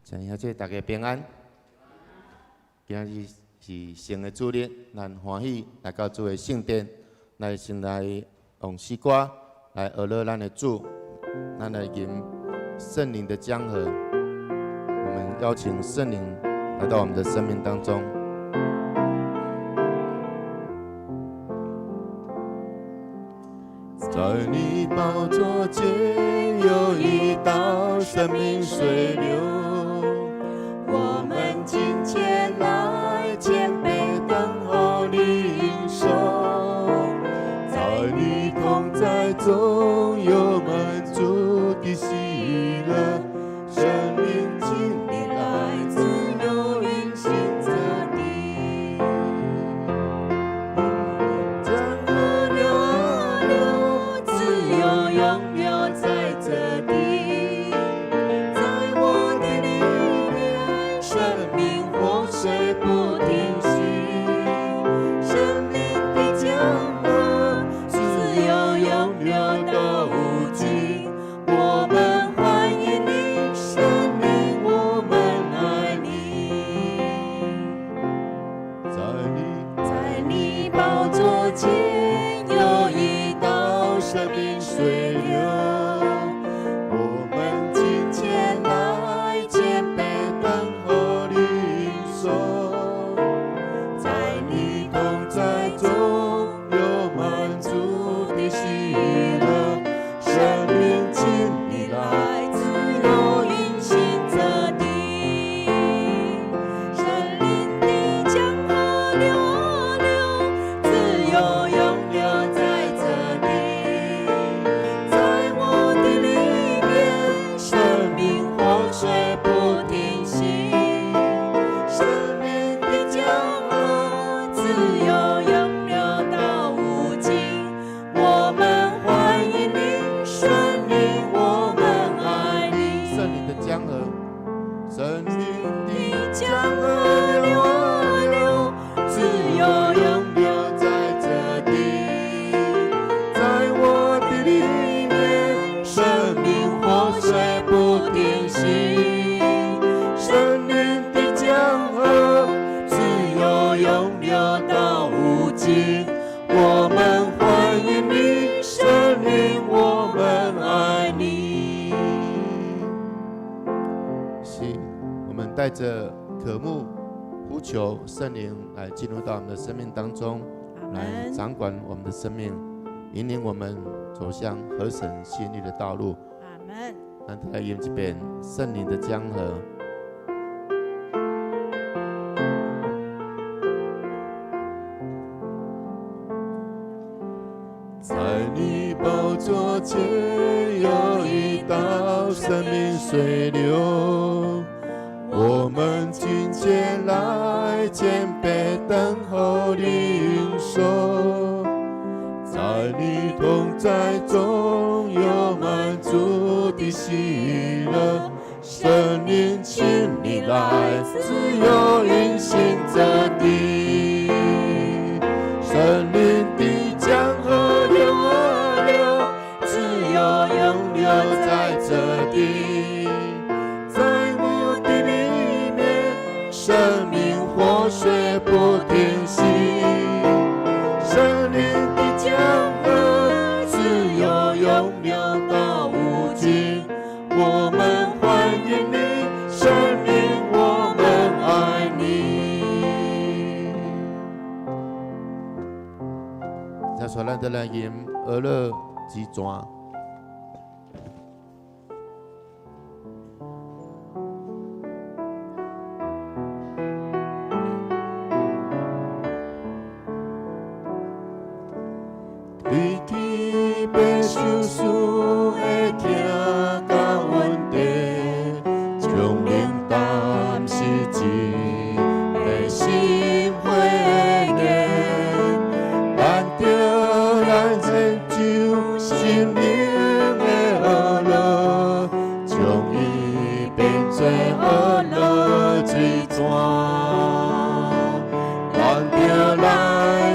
親愛兄弟，大家平安。今日是神的主日，咱歡喜來到主的聖殿，來先來用詩歌來呵咾咱的主，咱來吟聖靈的江河。我們邀請聖靈來到我們的生命當中。在你寶座前有一道生命水流，我們敬虔來謙卑等候領受，在你同在中有滿足的喜樂，聖靈請你來自由運行這地，江河流啊流，自由湧流在這地，在我的裡面，生命活水不停息，生命的江河自由湧流到無盡，我們歡迎你，聖靈，我們愛你。在你在你寶座前有一道生命水流，我們敬虔來謙卑等候領受，在你同在中有滿足的喜樂，聖靈請你來自由運行這地，聖靈的江河流啊流，自由湧流在這地，在我的裡面，生命活水不停息，生命的江河自由湧流到無盡，我們歡迎你，聖靈，我們愛你。聖靈的江河，聖靈的江河流啊流，自由湧流在這地，在我的裡面，生命活水不停息，生命的江河自由湧流到無盡，我們歡迎你，聖靈，我們愛你。是，我們帶着渴慕、呼求聖靈來進入到我們的生命當中，來掌管我們的生命，引領我們走向合神心意的道路。阿門。咱來吟一遍聖靈的江河。在你寶座前有一道生命水流，我們敬虔來謙卑等候領受，在你同在中有滿足的喜樂，聖靈請你來自由運行這地，聖靈的江河流啊流，自由湧流在這地，在我的裡面，生命活水不停息，聖靈的江河自由湧流到無盡，我們歡迎你，聖靈，我們愛你。接下來咱來吟呵咾之泉。對天父受事的疼佮恩典，將靈擔是一个新火焰，咱著來研究心靈的呵咾，將伊變做呵咾水泉。咱著來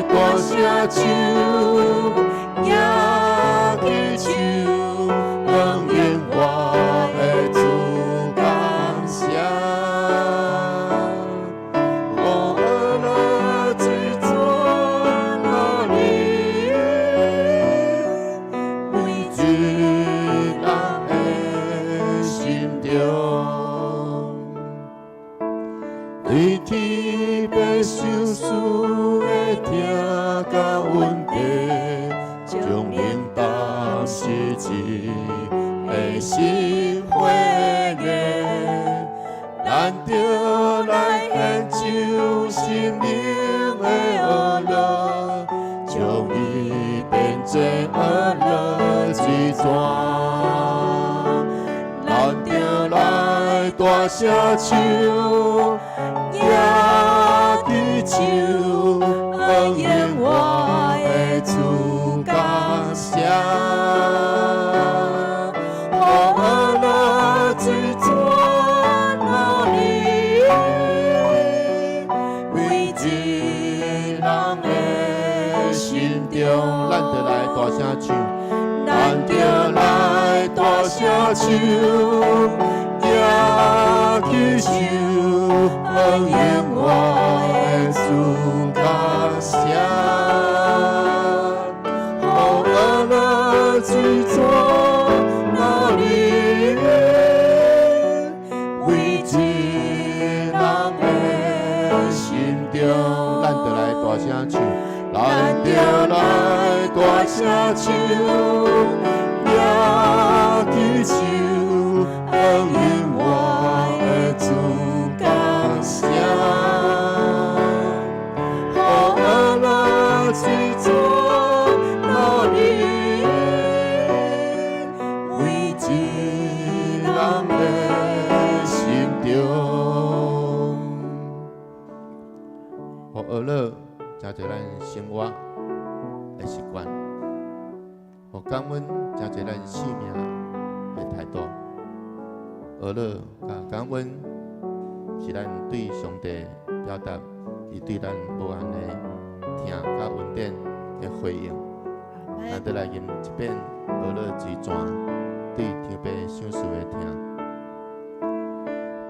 大聲唱，舉起手，向永活的主感謝。天父相思的疼佮恩典，将灵担十字的新火热，咱著來獻上心靈的呵咾，將伊變做呵咾水泉。咱著來大聲唱，舉起手，恩應我的主感謝。予呵咾水泉流每一人的心中，咱著來大聲唱，咱著來大聲唱，舉起手，恩應我的主感謝。予呵咾水泉流每一人的心中，咱著來大聲唱，咱著來大聲唱，舉起手，恩應我的主感謝。予呵咾水泉流每一人的心中。予呵咾成做咱生活的習慣，予感恩成做咱生命的態度。呵咾佮感恩是咱對上帝表達伊對咱無限的疼佮恩典的回應。咱再來吟一遍呵咾水泉對天父相思的疼。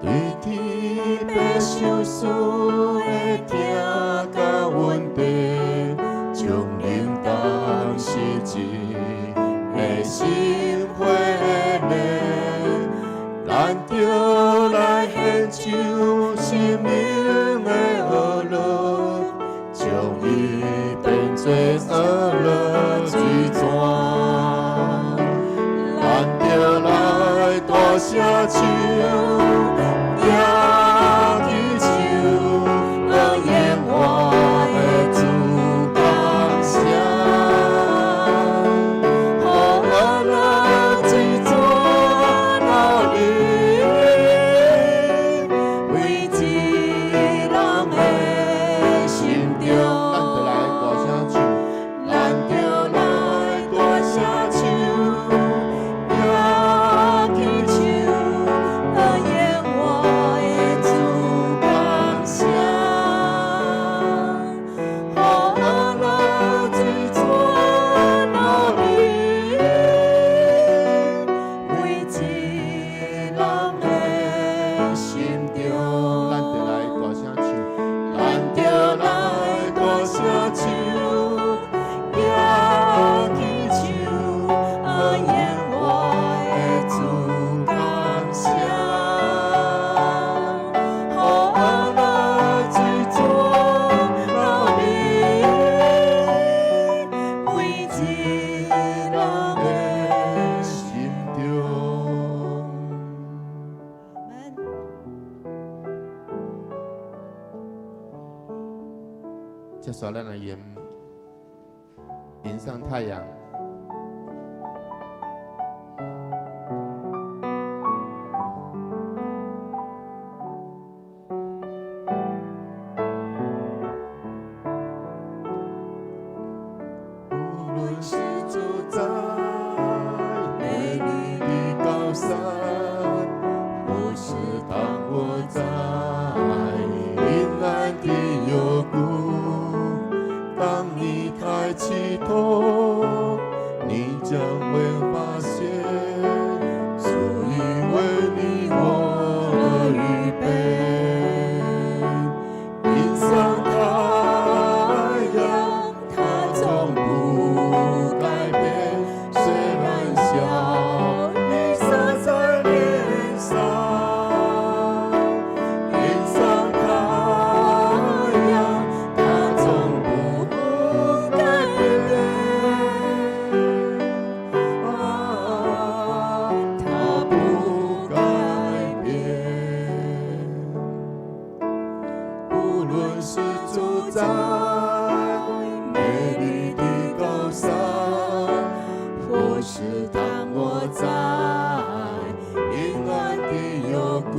對天父相思的疼佮恩典，將靈擔十字的新火熱，咱著來獻上心靈的呵咾，將伊變做呵咾水泉。咱著來大聲唱，舉起手，恩應我的主感謝。予呵咾水泉流每一人的心中，咱著來大聲唱，咱著來大聲唱，舉起手，恩應我的主感謝。予呵咾水泉流每一人的心中，咱著來大聲唱，咱著來大聲唱，舉起手，恩應我的主感謝。予呵咾水泉流每一人的心中。阿們。接下來咱來吟迎上太陽。無論是住在美麗的高山，或是當我在陰暗的幽谷，當你抬起頭，無論是住在美麗的高山，或是躺臥在陰暗的幽谷，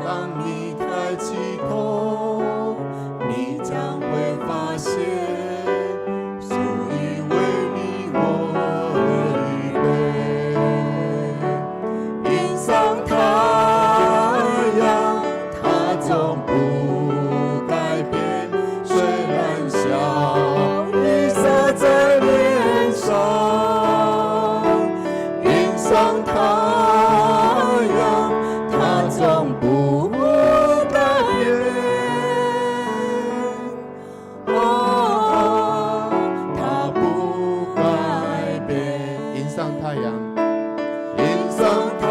當你抬起頭，你將會發現，主已為你我而預備。迎上太陽，它總不改變，雖然笑意灑在臉上。迎上太陽，它總不改變。哦，它不改變。迎上太陽，迎上太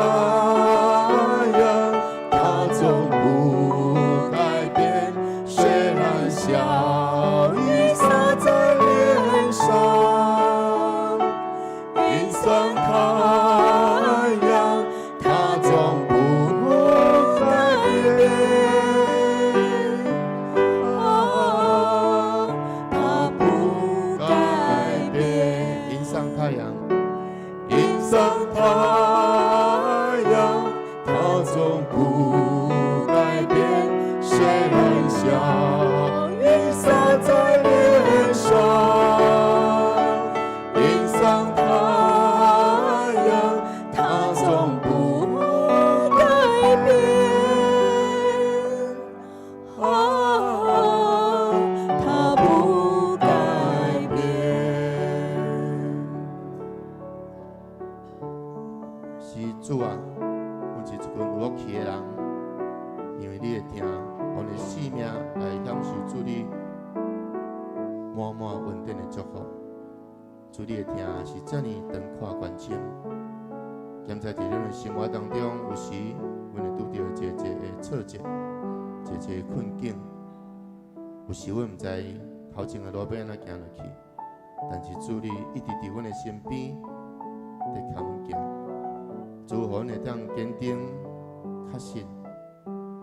陽，它總不改變。雖然笑意灑在臉上，迎上太陽，它總不改變。啊，它不改變。迎上太陽，迎上太陽，它總不改變。雖然笑意灑在臉上，迎上太陽，它總不改變。啊，它不改變。是主啊，阮是一群有福氣的人，因為你的疼，予阮的性命來享受主你滿滿恩典的祝福。主你的疼是遮爾長闊寬深，兼在佇咱的生活當中，有時阮會拄著一个一個的挫折，一個一個困境，有時阮毋知頭前的路欲按怎行落去，但是主你一直佇阮的身邊，佇牽阮行。主予阮會當堅定確信，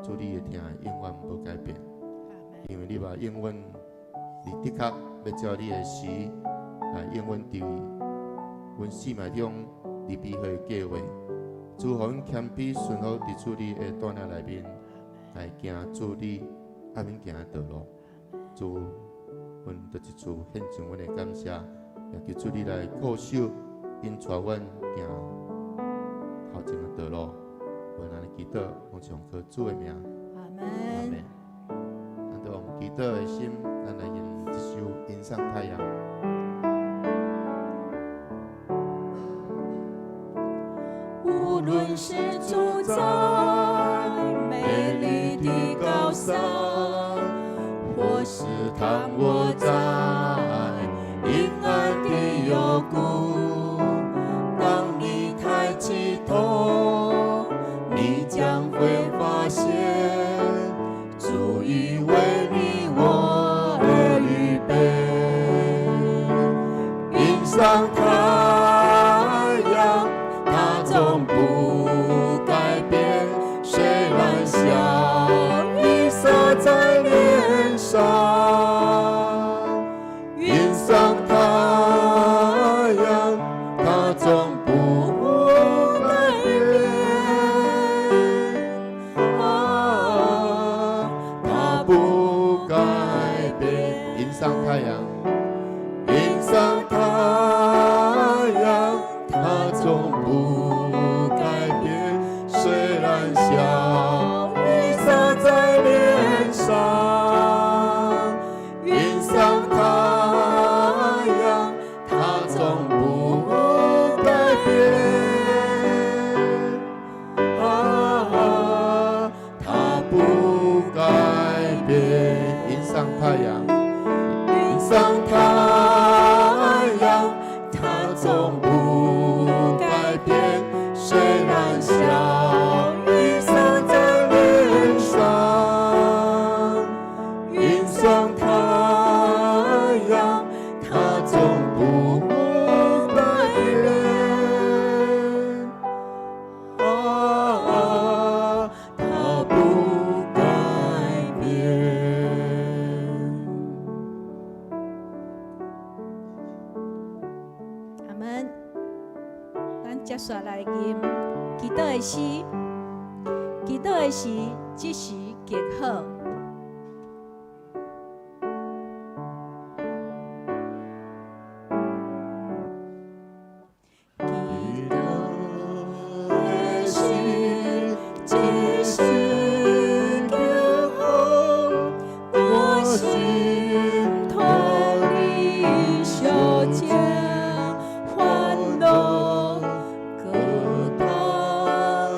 主你的疼永遠無改變，因為你嘛應允，你的確欲照你的時來應允佇阮生命中預備好的計劃。主予阮謙卑順服佇主你的帶領內面，來行主你愛阮行的道路。主，阮佇這處獻上阮的感謝，也求主你來顧守，引帶阮行頭前的道路。阮按呢祈禱，奉上靠主的名，阿阿門。門。咱就用祈禱的心，咱來用這首《迎上太陽》。無論是住在美麗的高山，或是躺臥在陰暗的幽谷，當你抬起頭，你將會發現，主已為你我而預備。迎上太陽，它總不改變，雖然笑意灑在臉上，迎上太陽，它總不改變。啊，它不改變。迎上太陽，迎上太陽，它總不改變。雖然笑意灑在臉上，迎上太陽，它總不改變。啊，它不改變。迎上太陽，迎迎上太陽，它總不改變。雖然笑意灑在臉上，迎上太陽，它總不改變。啊，它不改變。續來吟祈禱的詩，祈禱的時，這時極好。祈禱的時，這時極好，我心脫離俗情煩惱，閣通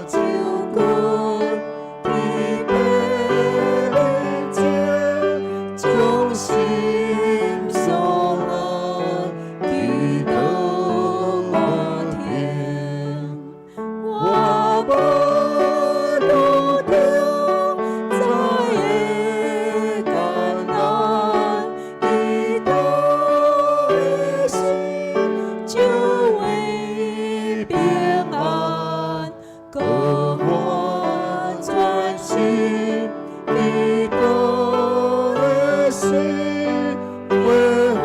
就近佇父面前，將心所愛祈禱無停。我無拄著再的艱難，祈禱的時就會平安，閣我專心祈禱的時，為何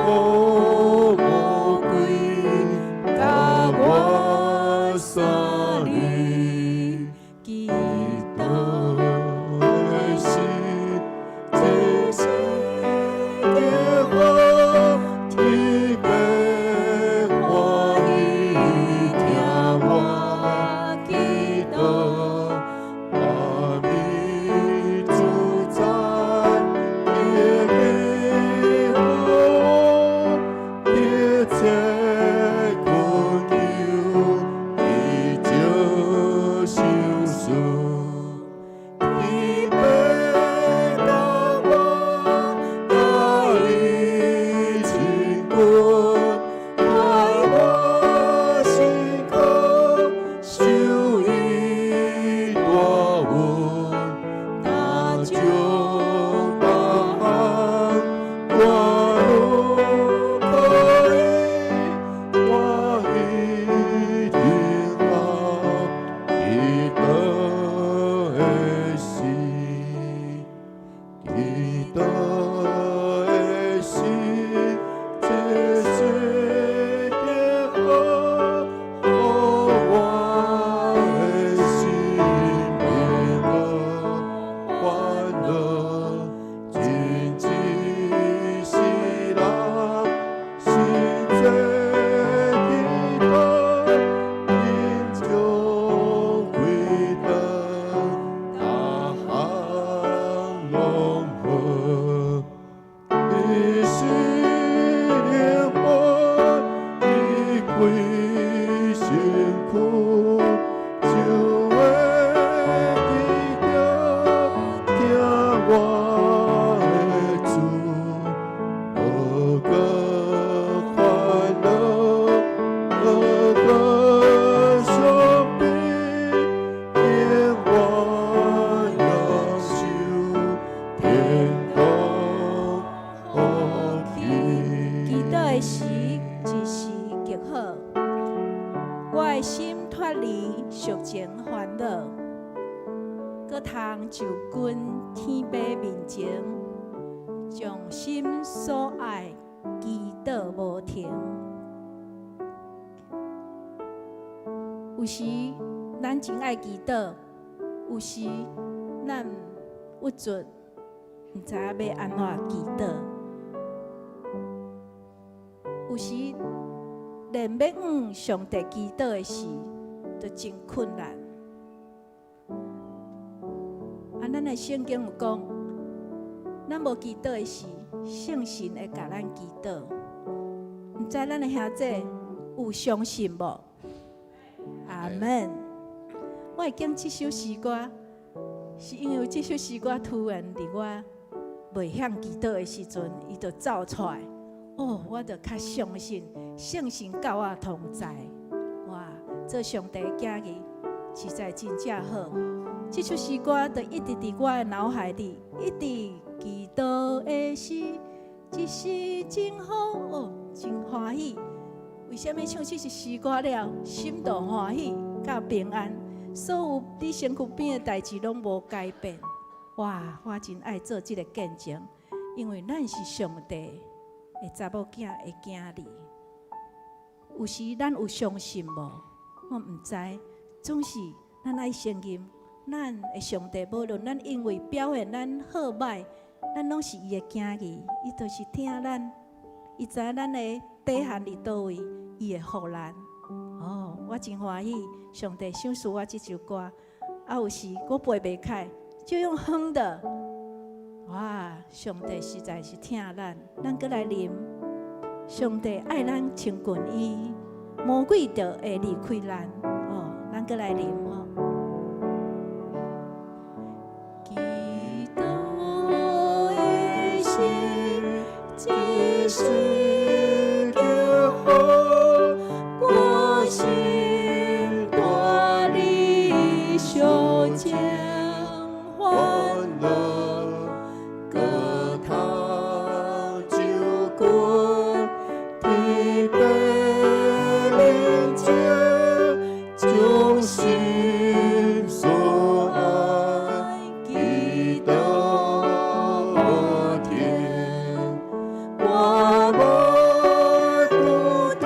魔鬼共我相離？祈禱的時，這時極好，天父歡喜聽我祈禱，阿彌主在天好，一切困求伊就相信。天父共我佮伊親近，愛我身軀，受伊大恩，若將百項我攏可以，我一定愛祈禱的時，祈禱的時，這時極好，予我的心平安歡樂，真濟世人實際祈禱，因將歸得逐項攏好。伊是靈魂，伊開身軀，就會記著疼我的主，何個歡樂，何個相比，永遠享受天堂福氣。祈禱的時，這時極好，我的心脫離俗情煩惱，閣通就近天父面前，將心所愛祈禱無停。有時咱真愛祈禱，有時咱鬱卒，毋知影欲按怎祈禱。有時連欲向上帝祈禱的時，都真困難。啊，咱的聖經有講，咱無祈禱的時，聖神會共咱祈禱。毋知咱的兄弟有相信無？阿門。我會揀這首詩歌，是因為這首詩歌突然佇我袂曉祈禱的時陣，伊就走出來。哦，我就較相信聖神佮我同在。哇，做上帝的囝兒實在真正好。這首詩歌就一直佇我的腦海裡，一直祈禱的時，這時真好，哦，真歡喜。為啥物唱這首詩歌了，心就歡喜佮平安，所有佇身軀邊的代誌攏無改變。哇，我真愛做這個見證，因為咱是上帝的查某囝的囝兒。有時咱有相信無？我毋知，總是咱愛承認，咱的上帝無論咱因為表現咱好歹，咱攏是伊的囝兒，伊就是疼咱，伊知影咱的底限佇佗位，伊會予咱。哦，我真歡喜，上帝賞賜我這首歌。啊，有時我背袂開，就用哼的。哇，上帝實在是疼咱，咱閣來啉。上帝愛咱親近伊，魔鬼就會離開咱。哦，咱閣來啉吼。基督的心，這世界好，我心大力相將歡樂，閣通就近天父面前，將心所愛祈禱天，我無拄著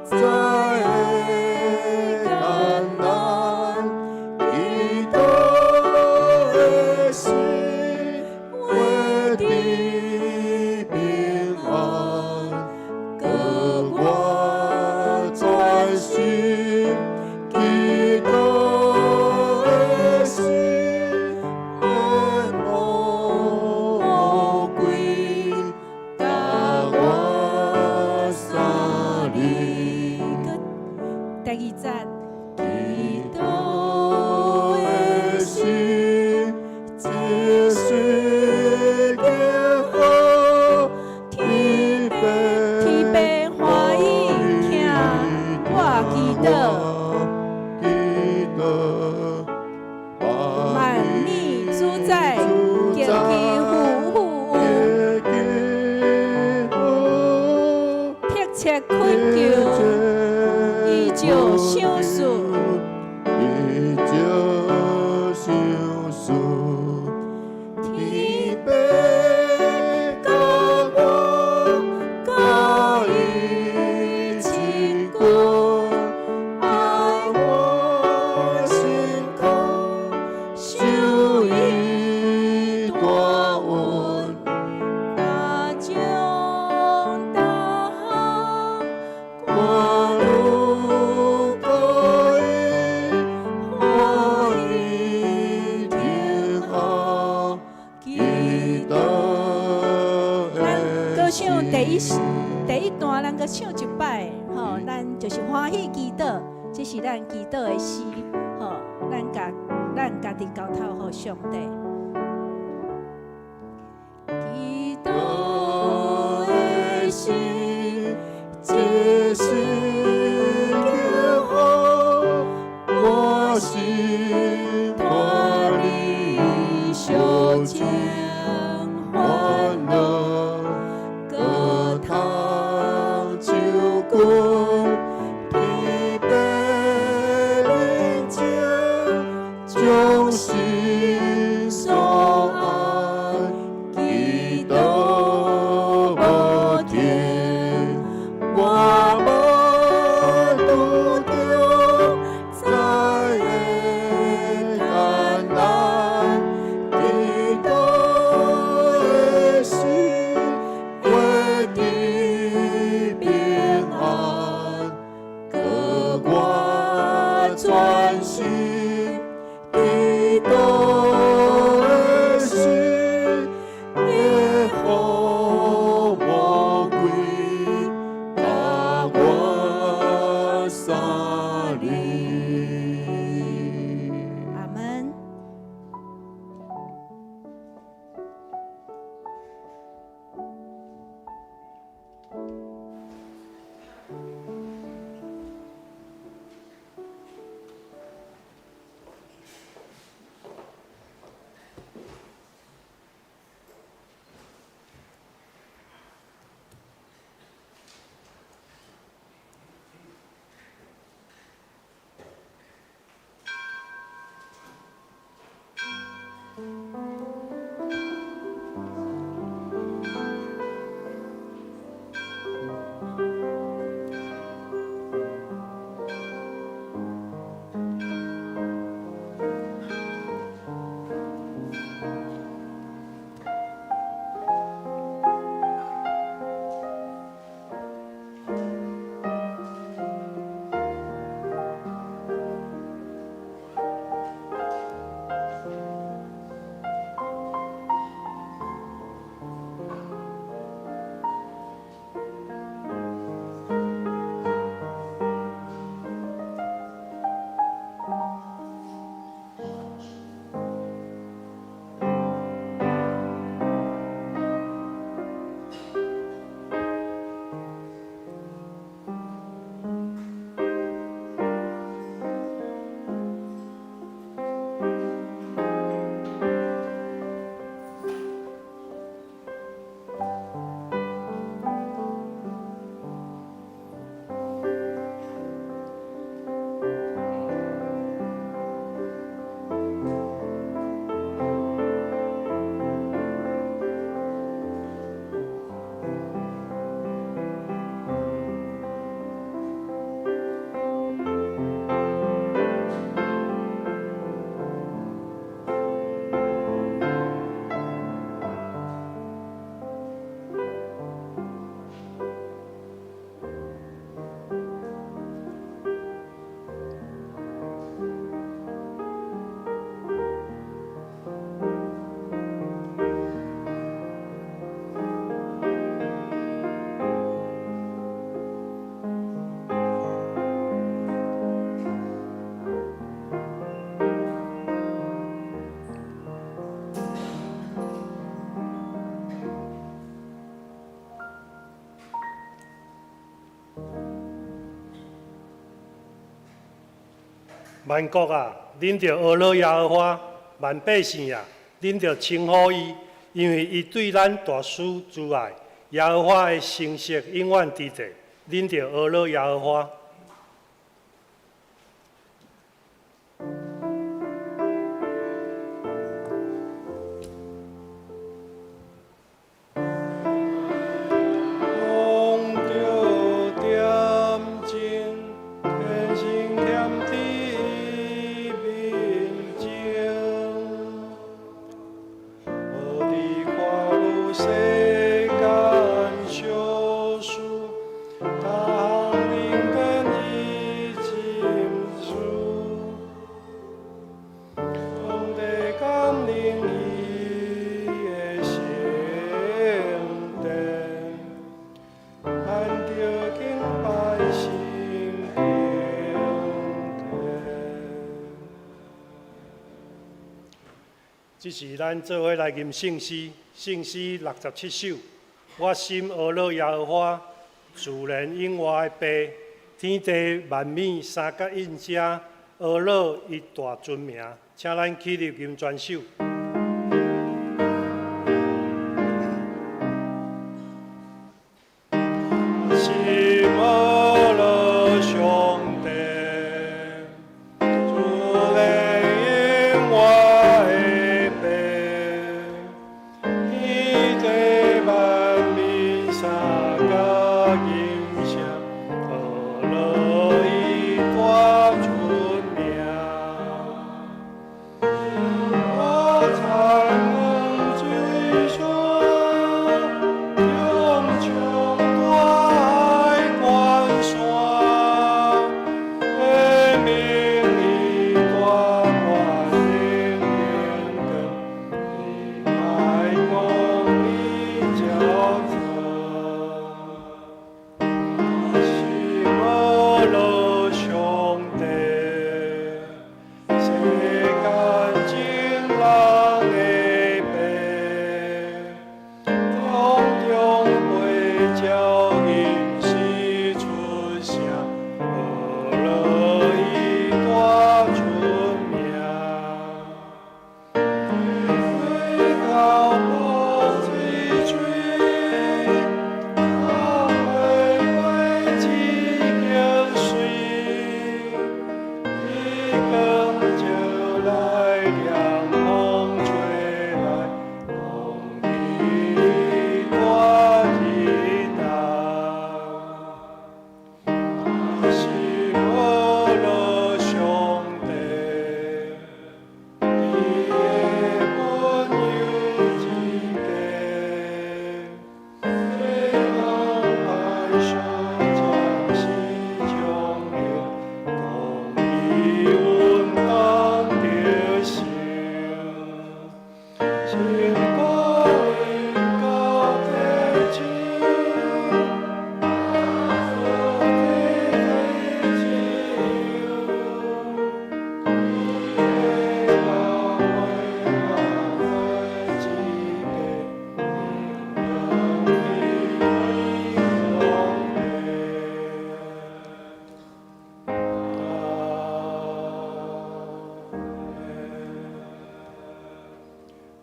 再會艱難，基督的死會得平安，閣我專心基督的死，免魔鬼共我相離。第二節，基督的死，這世界好，天父天父歡喜聽我祈禱，祈禱，萬米主宰極其富富有，迫切懇求，伊就賞賜。伊就賞賜，天天父佮我佮伊伊親親近，近，愛我心肝，受受伊伊大恩。大將大行，我愈佮伊歡歡喜喜聽啊，基基督督咱閣唱第一段，咱閣唱一擺，吼，咱就是歡喜祈禱，這是咱祈禱的詩，吼，咱共咱家己交託予上帝。基督的死，這世界好，我心大大力力相相將將歡歡樂，樂，閣閣通就近天父面前，將心所萬國啊，恁著呵咾耶和華；萬百姓啊，恁著稱呼伊，因為伊對咱大施慈愛。耶和華的誠實永遠佇地，恁著呵咾耶和華。這是咱做伙來吟聖詩，聖詩67首。我心呵咾耶和華，自然永活的父，天地萬物三角應聲，呵咾伊大尊名。請咱起立吟全首。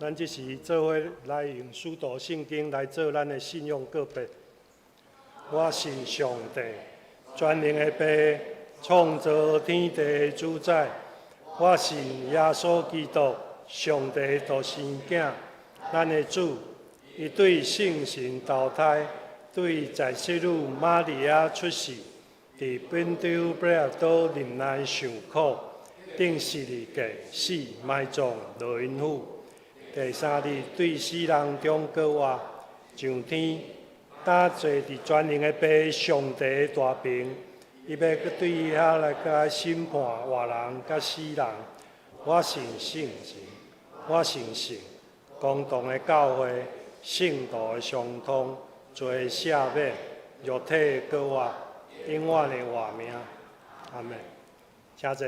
咱這時做伙來用使徒聖經來做咱的信仰告白。我信上帝，全能的父，創造天地的主宰。我信耶穌基督，上帝獨生囝，咱的主。伊對聖神投胎，對在聖女瑪利亞出世，佇本丟彼拉多忍耐受苦，釘十字架死埋葬落陰府。第三日對死人中復活，上天，搭坐佇全能的父上帝的大爿，伊欲閣對遐來共審判活人佮死人。我信聖神，我信聖公同的教會，聖徒的相通，罪赦免，肉體的復活，永遠的活命。阿們，請坐。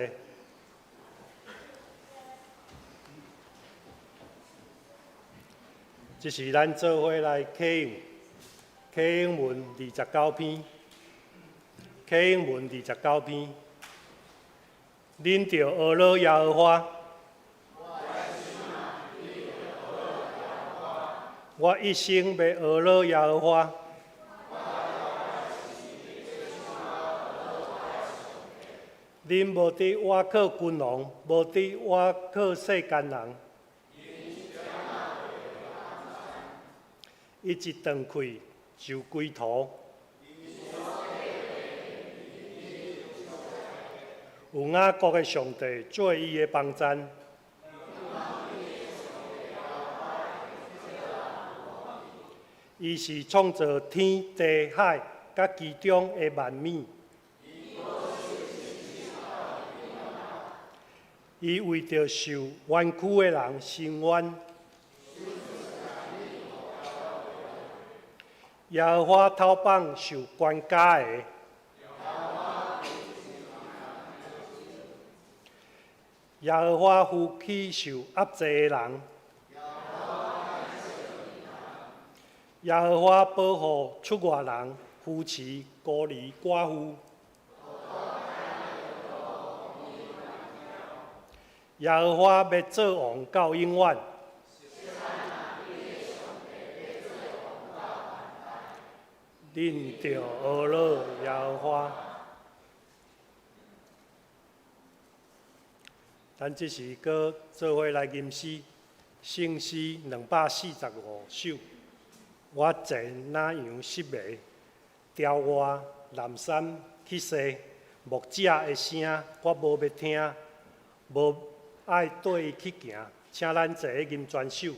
這是咱做伙來啟用啟應文29篇，啟應文29篇。恁著呵咾耶和華。我一生欲呵咾耶和華。恁無得倚靠君王，無得倚靠世間人。伊一斷氣就歸土。有雅各的上帝做伊的幫贊。伊是創造天地海佮其中的萬物。伊為著受冤屈的人伸冤。耶和華討放受關押的。耶和華扶起受壓制的人。耶和華保護出外人，扶持孤兒寡婦。耶和華欲做王到永遠。恁著呵咾耶和華。咱這時閣做伙來吟詩，聖詩245首。我前那樣失迷，調我南山去踅，牧者的聲我無欲聽，無愛綴伊去行，請咱齊吟全首。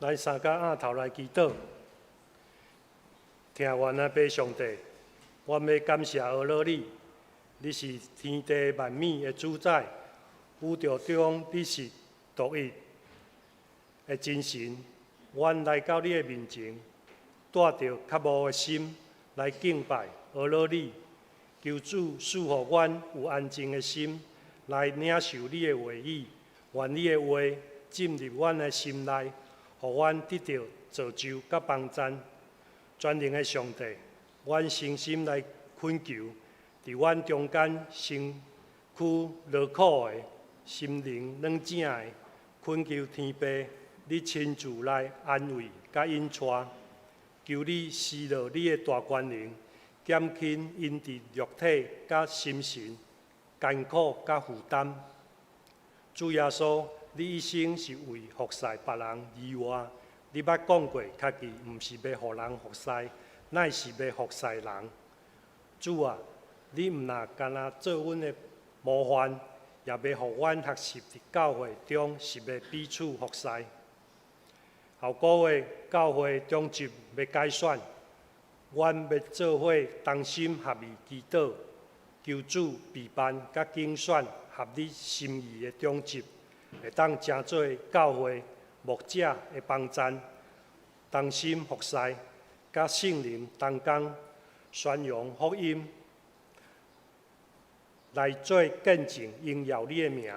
咱三甲掩頭來祈禱。疼阮的父上帝，阮欲感謝阿羅你，你是天地萬物的主宰，宇宙中你是獨一的真神。阮來到你的面前，帶著渴慕的心來敬拜阿羅你，求主賜予阮有安靜的心來領受你的話語，願你的話進入阮的心內，予阮得著造就佮幫贊。全能的上帝，阮誠心來懇求，佇阮中間身軀勞苦的、心靈軟靜的，懇求天父，你親自來安慰佮引帶，求你施落你的大權能，減輕𪜶佇肉體佮心神艱苦佮負擔。主耶穌，你一生是為服侍別人而活。你捌講過，家己毋是欲予人服侍，乃是欲服侍人。主啊，你毋若干焦做阮的模範，也欲予阮學習佇教會中是欲彼此服侍。後個月教會長執欲改選，阮欲做伙同心合意祈禱，求主備辦佮揀選合你心意的長執，會當成做教會牧者的幫贊，同心服侍，佮聖靈同工宣揚福音，來做見證，榮耀你的名。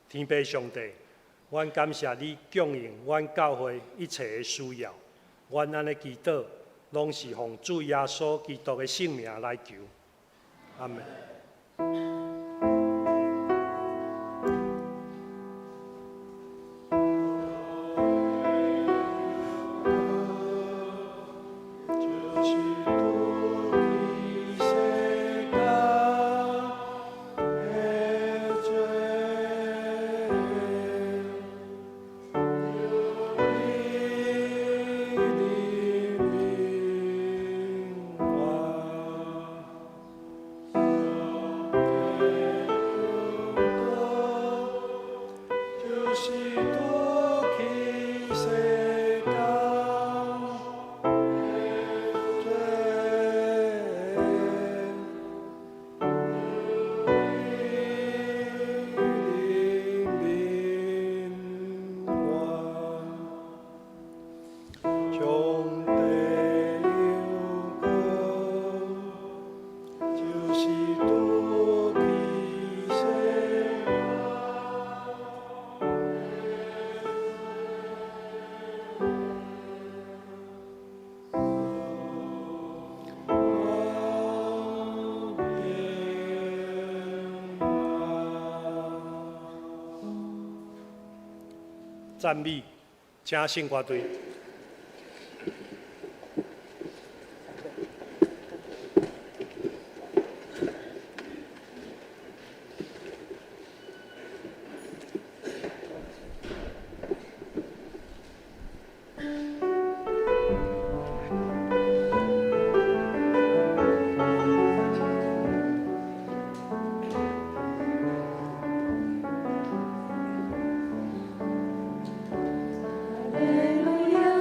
天父上帝，阮感謝你供應阮教會一切的需要。阮按呢祈禱，攏是奉主耶穌基督的聖名來求。阿們。就是拄去世間的罪，求你憐憫我。就是拄去世間的罪，求你憐憫我。上帝有講，就是拄去世間。我平安。讚美，請聖歌隊。哈利路亞。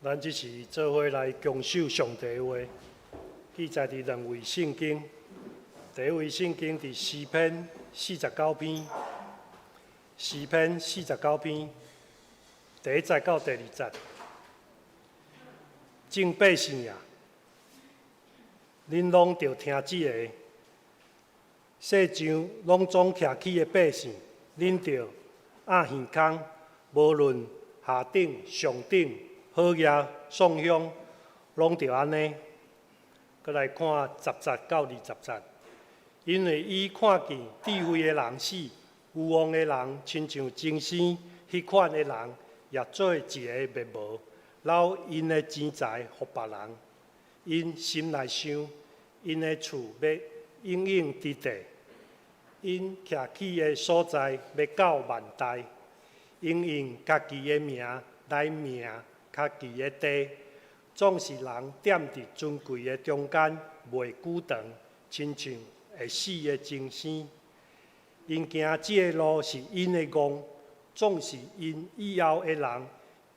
咱這時做伙來恭守上帝的話，記載佇兩位聖經。第一位聖經佇詩篇四十九篇，詩篇四十九篇第一節到第二節。眾百姓啊，恁攏著聽這个，世上攏總徛起的百姓，恁著壓耳孔，無論下等、上等、好額、喪鄉，攏著按呢。閣來看十節到二十節，因為伊看見智慧的人死，有王的人親像精生，彼款的人也做一個滅無，留𪜶的錢財予別人。𪜶心內想，𪜶的厝欲永永佇地，𪜶徛起的所在欲到萬代。𪜶用家己的名來命家己的地，總是人踮佇尊貴的中間袂久長，親像會死的精生。𪜶行這个路是𪜶的戇，總是𪜶以後的人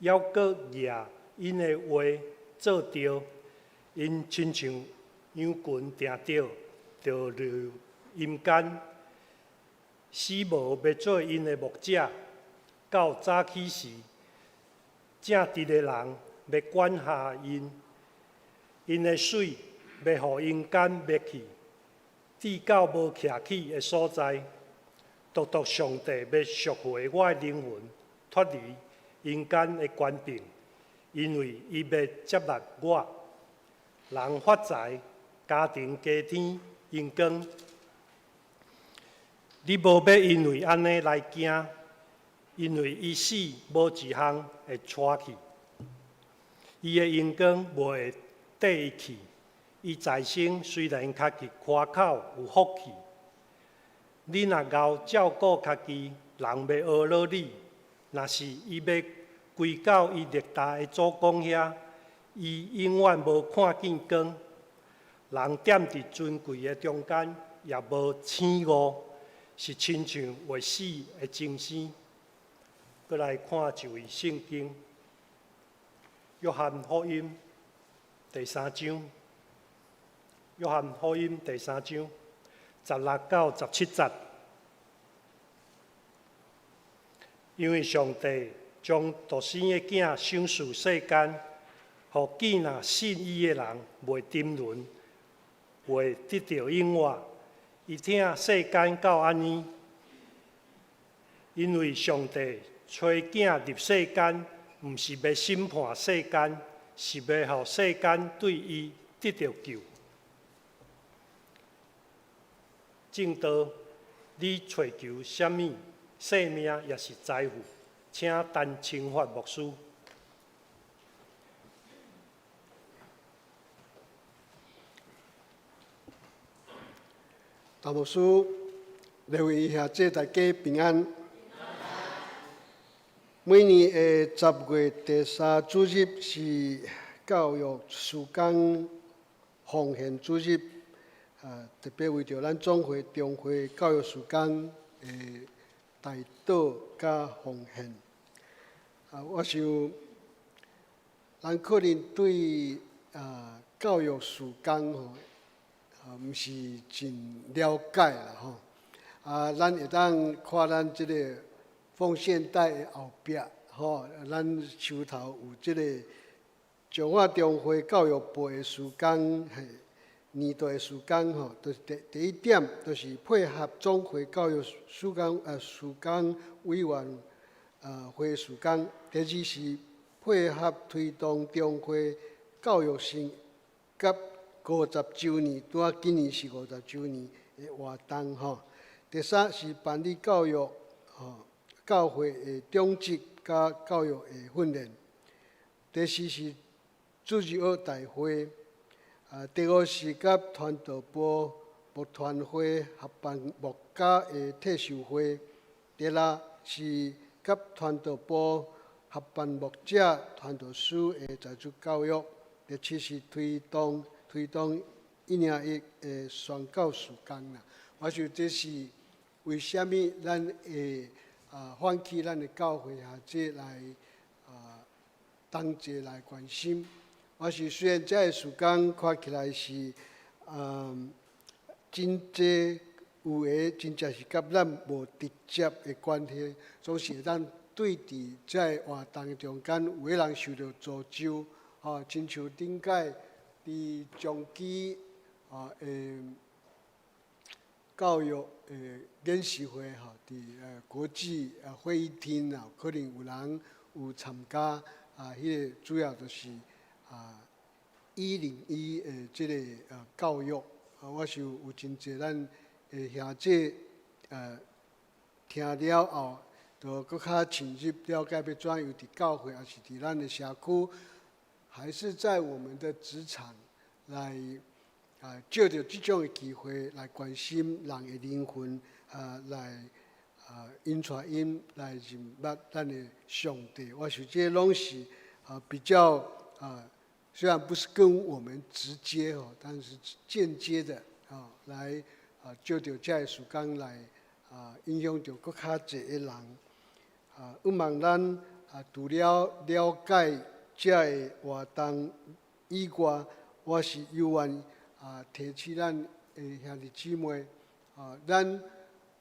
猶閣舉𪜶的話做著。𪜶親像羊群定著，著入陰間。死無欲做𪜶的牧者，到早起時，正直的人欲管轄𪜶，𪜶的水欲予陰間滅去，至到無徛起的所在。獨獨上帝欲贖回我的靈魂，脫離陰間的權柄，因為伊欲接納我。人發財，家庭加添榮光。你無欲因為按呢來驚，因為伊死無一項會帶去，伊的榮光無會綴伊去。伊財生雖然家己誇口有福氣，你若𠢕照顧家己，人欲呵咾你；若是伊欲歸到伊力大的祖公遐，伊永遠無看見光。人踮佇尊貴的中間，也無醒悟，是親像未死的精生。閣來看一位聖經，約翰福音第三章，約翰福音第三章16到17節。因為上帝將獨生的囝賞賜世間，予見若信伊的人袂沉淪，會得著永活。伊疼世間到按呢，因為上帝差囝入世間，毋是欲審判世間，是欲予世間對伊得著救。證道，你揣求啥物？性命抑是財富？請陳清發牧師。大牧師、各位兄姊，大家平安。每年的10月第三主日是教育事工奉獻主日，啊，特別為著咱總會中會教育事工的代禱佮奉獻。啊，我想，咱可能對啊教育事工吼，啊，毋是真了解啦吼。啊，咱會當看咱這個奉獻袋的後壁吼，咱手頭有這個彰化中會教育部的事工，嘿，年度的事工吼，就是第第一點，就是配合總會教育事工事工委員會事工；第二是配合推動中會教育性佮五十週年，拄仔今年是五十週年的活動吼。第三是辦理教育吼教會的長執佮教育的訓練。第四是主日學大會。啊，第五是佮傳道部牧團會合辦牧家的退修會。第六是佮傳道部合辦牧者傳道師的在職教育。第七是推動推動101的宣教事工啦。我想這是為啥物咱會啊喚起咱的教會學者來啊同齊來關心。我是雖然這个事工看起來是真濟有的真正是佮咱無直接的關係，總是會當對佇這個活動中間有的人受著詛咒，吼，親像頂擺佇彰基啊的教育的研習會吼，佇國際會議廳啊，可能有人有參加啊，彼個主要就是啊101的這个教育，啊，我想有真濟咱的兄姊聽了後，就閣較深入了解欲怎樣佇教會，抑是佇咱的社區，還是在我們的職場來啊，藉著這種的機會來關心人的靈魂，啊，來啊引帶𪜶來認捌咱的上帝。我想這攏是啊比較啊，雖然不是跟我們直接哦，但是間接的啊來啊藉著這个事工來啊影響著閣較濟的人。啊，向望咱啊除了了解這个活動以外，我是猶願啊提醒咱的兄弟姊妹啊，咱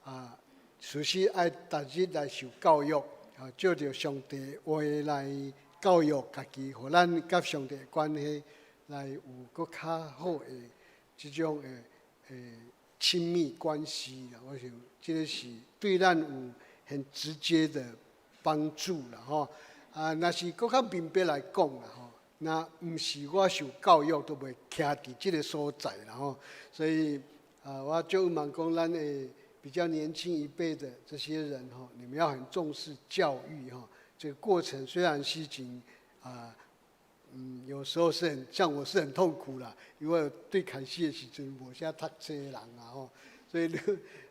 啊事實愛逐日來受教育，啊，藉著上帝話來教育家己，予咱佮上帝的關係來有閣較好的這種的的亲密关系啦。我想這个是對咱有很直接的幫助啦吼。啊，若是閣較明白來講啦吼，若毋是我受教育，都袂徛佇這个所在啦吼。所以啊，我就問講，咱的比較年輕一輩的這些人吼，你們要很重視教育哈。這個過程雖然是真啊，有時候是很像我是很痛苦啦，因為對開始的時陣無啥讀冊的人啊吼，所以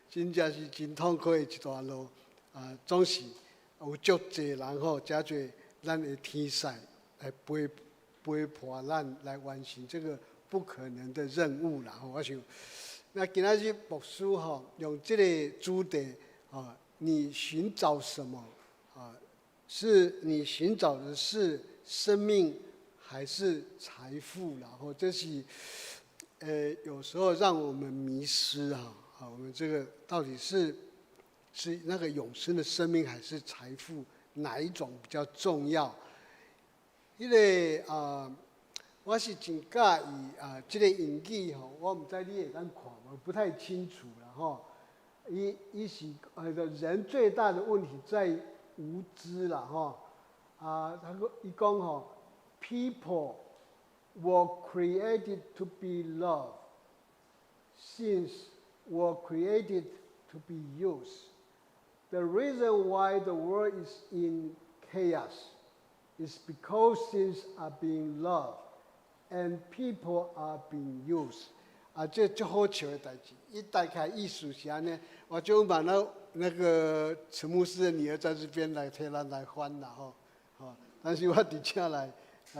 真正是真痛苦的一段路啊，總是有足濟人吼，誠濟咱的天使來陪伴咱來完成這個不可能的任務啦吼。我想，那今仔日牧師吼用這個主題啊，你尋找什麼啊？是你尋找的是生命還是財富？然後這是，有時候讓我們迷失啊！啊，我們這個到底是那個永生的生命還是財富？哪一種比較重要？彼個啊，我是真佮意啊，這个英語吼，我毋知你會當看無，不太清楚啦吼。伊是彼個人最大的問題在無知啦吼。啊，他講伊講吼，People were created to be loved, things were created to be used. The reason why the world is in chaos is because things are being loved and people are being used. 啊，這足好笑的代誌。伊大概意思是按呢，我就把那個陳牧師的女兒在這邊來替咱來翻啦吼，吼。但是我佇遮來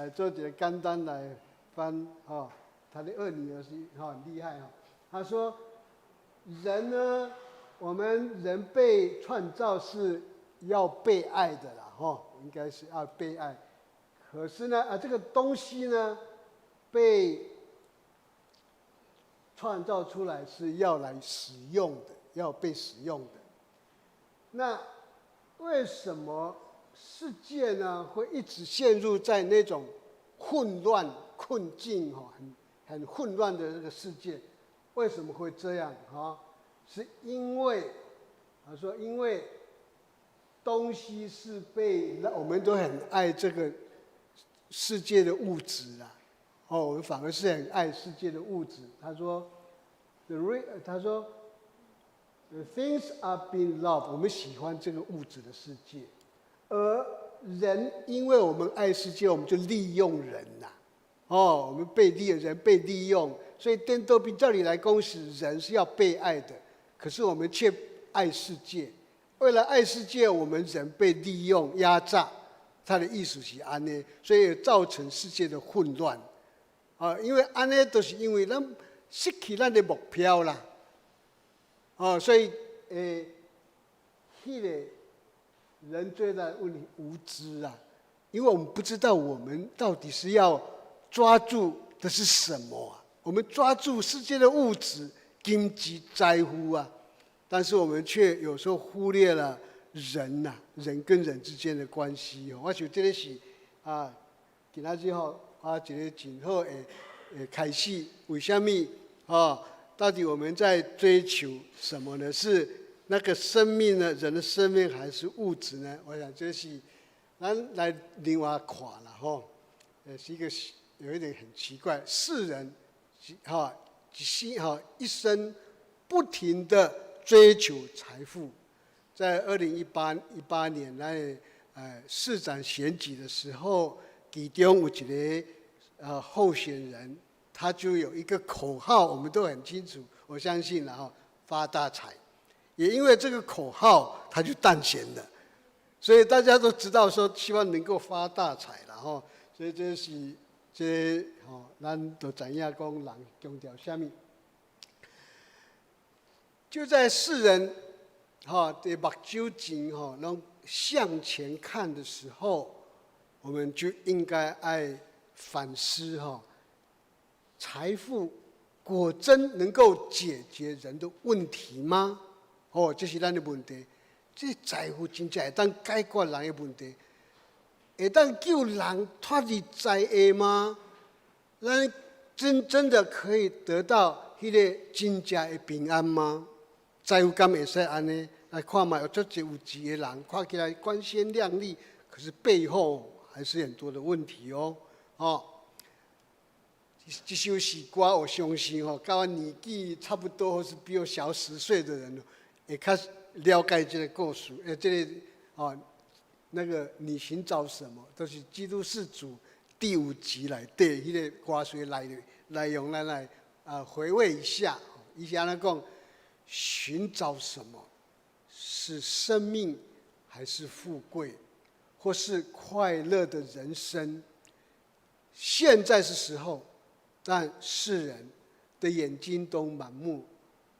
做一個簡單來翻吼。他的二女兒是吼很厲害吼。他說：人呢，我們人被創造是要被愛的啦，吼，應該是要被愛。可是呢，啊，這個東西呢，被創造出來是要來使用的，要被使用的。那為什麼世界呢會一直陷入在那種混亂困境？哈，很混亂的這個世界，為什麼會這樣？哈，是因為他說，因為東西是被我們都很愛這個世界的物質啊。哦，我們反而是很愛世界的物質。他說，他說，the things are being loved。我們喜歡這個物質的世界，而人因為我們愛世界，我們就利用人吶。哦，我們被利用，人被利用，所以顛倒比照理來講是人是要被愛的，可是我們卻愛世界。為了愛世界，我們人被利用壓榨。他的意思是按呢，所以造成世界的混亂。啊，因為按呢都是因為咱失去咱的目標啦。哦，所以彼個人最大的問題無知啊，因為我們不知道我們到底是要抓住的是什麼啊？我們抓住世界的物質、經濟、財富啊，但是我們卻有時候忽略了人吶，人跟人之間的關係。我想這个是啊，今仔日吼啊，一个真好的開始。為什麼啊？到底我們在追求什麼呢？是那個生命呢？人的生命還是物質呢？我想這是咱來另外看啦吼。是一個有一點很奇怪，世人哈一生哈一生不停的追求財富。在2018年來市長選舉的時候，其中有一個候選人，他就有一個口號，我們都很清楚，我相信然後發大財，也因為這個口號，他就當選了，所以大家都知道說希望能夠發大財了吼，所以這是這吼，咱都知影講人強調啥物，就在世人哈的目睭前吼，攏向前看的時候，我們就應該愛反思哈，財富果真能夠解決人的問題嗎？哦，這是咱的問題。這財富真正會當解決人的問題，會當救人脫離災厄嗎？咱真真的可以得到彼彼个真正的平安嗎？財富敢會使按呢？來看覓，有足濟有錢的人，看起來光鮮亮麗，可是背後還是很多的問題哦。哦，這首詩歌我相信吼，佮我年紀差不多，或是比我小10歲的人，會較了解這個故事。這個哦，那個你尋找什麼，都是基督是主第五集內底彼個歌詞內的內容，咱來啊回味一下。伊是按呢講，尋找什麼？是生命，還是富貴，或是快樂的人生？現在是時候，但世人的眼睛都盲目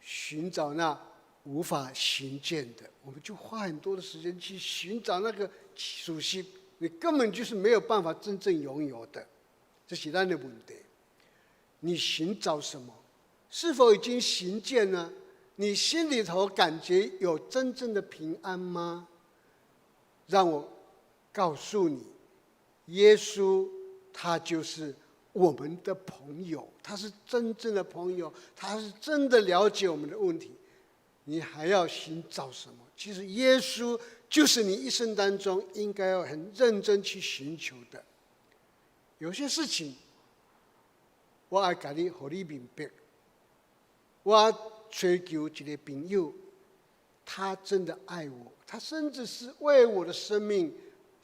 尋找那無法尋見的，我們就花很多的時間去尋找那個屬實，你根本就是沒有辦法真正擁有的，這是咱的問題。你尋找什麼？是否已經尋見呢？你心裡頭感覺有真正的平安嗎？讓我告訴你，耶穌他就是我們的朋友，他是真正的朋友，他是真的了解我們的問題。你還要尋找什麼？其實耶穌就是你一生當中應該要很認真去尋求的。有些事情，我愛共你，予你明白。我追求一個朋友，他真的愛我，他甚至是為我的生命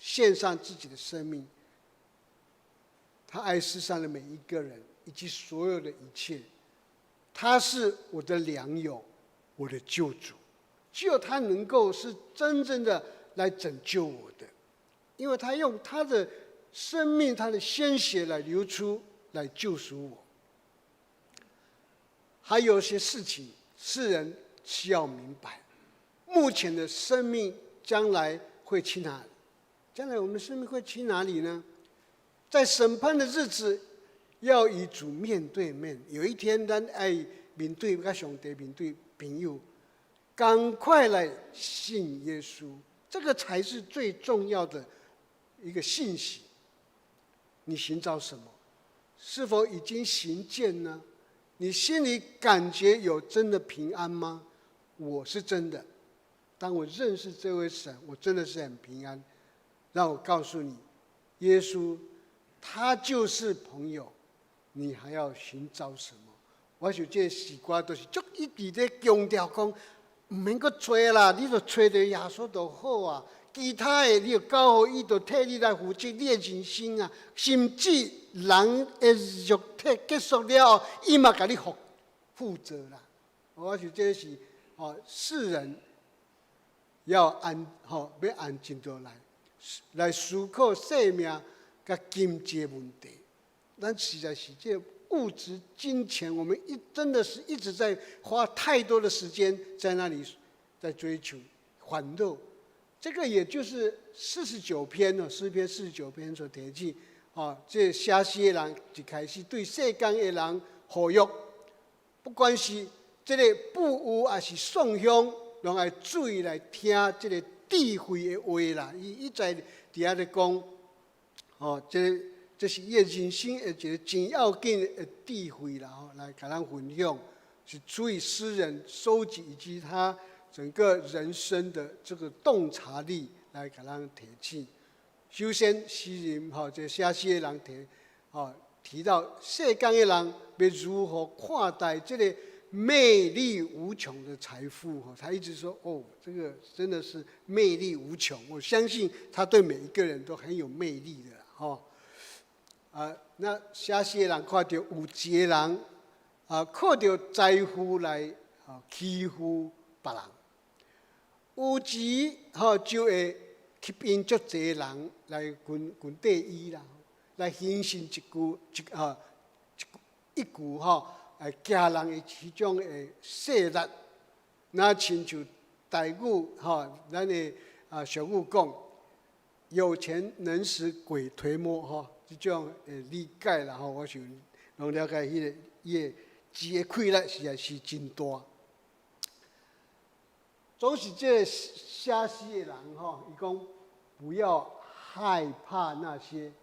獻上自己的生命。他愛世上的每一個人以及所有的一切，他是我的良友，我的救主，只有他能夠是真正的來拯救我的，因為他用他的生命、他的鮮血來流出來救贖我。還有些事情，世人需要明白，目前的生命將來會去哪裡？將來我們的生命會去哪裡呢？在審判的日子，要與主面對面。有一天，咱愛面對佮上帝面對朋友，趕快來信耶穌，這個才是最重要的一個信息。你尋找什麼？是否已經尋見呢？你心裡感覺有真的平安嗎？我是真的。當我認識這位神，我真的是很平安。讓我告訴你，耶穌他就是朋友，你還要尋找什麼？我想這個詩歌都是足一直咧強調講，毋免閣揣啦，你就揣著耶穌就好啊。其他的你就交予伊，就替你來負責你的人生啊。甚至人的肉體結束了後，伊嘛共你負責啦。我想這是吼世人要安吼欲安靜落來，來思考生命佮金錢問題。咱實在是這物質金錢，我們一真的是一直在花太多的時間在那裡在追求歡樂。這個也就是四十九篇哦，詩篇四十九篇所提起，啊，這寫詩的人一開始對世間的人呼籲，不管是這個富有抑是喪鄉，攏愛注意來聽這個智慧的話啦。伊一再佇遐咧講，哦，這是伊的人生的一個真要緊的智慧啦，吼，來共咱分享，是出於詩人收集以及他整個人生的這個洞察力來共咱提醒。首先，詩人吼，這寫詩的人提，吼提到世間的人欲如何看待這個魅力無窮的財富？吼，他一直說，哦，這個真的是魅力無窮。我相信他對每一個人都很有魅力的，吼。啊，那寫詩的人看著有錢的人，啊，靠著財富來啊欺負別人。有錢吼就會吸引足濟人來跟跟綴伊啦，來形成一句一啊一一句吼，來驚人的彼種的勢力。若親像台語吼，咱的啊俗語講，有錢能使鬼推磨吼，這種的理解啦吼，我想攏了解彼個伊的錢的氣力實在是真大。總是這個寫詩的人吼，伊講不要害怕那些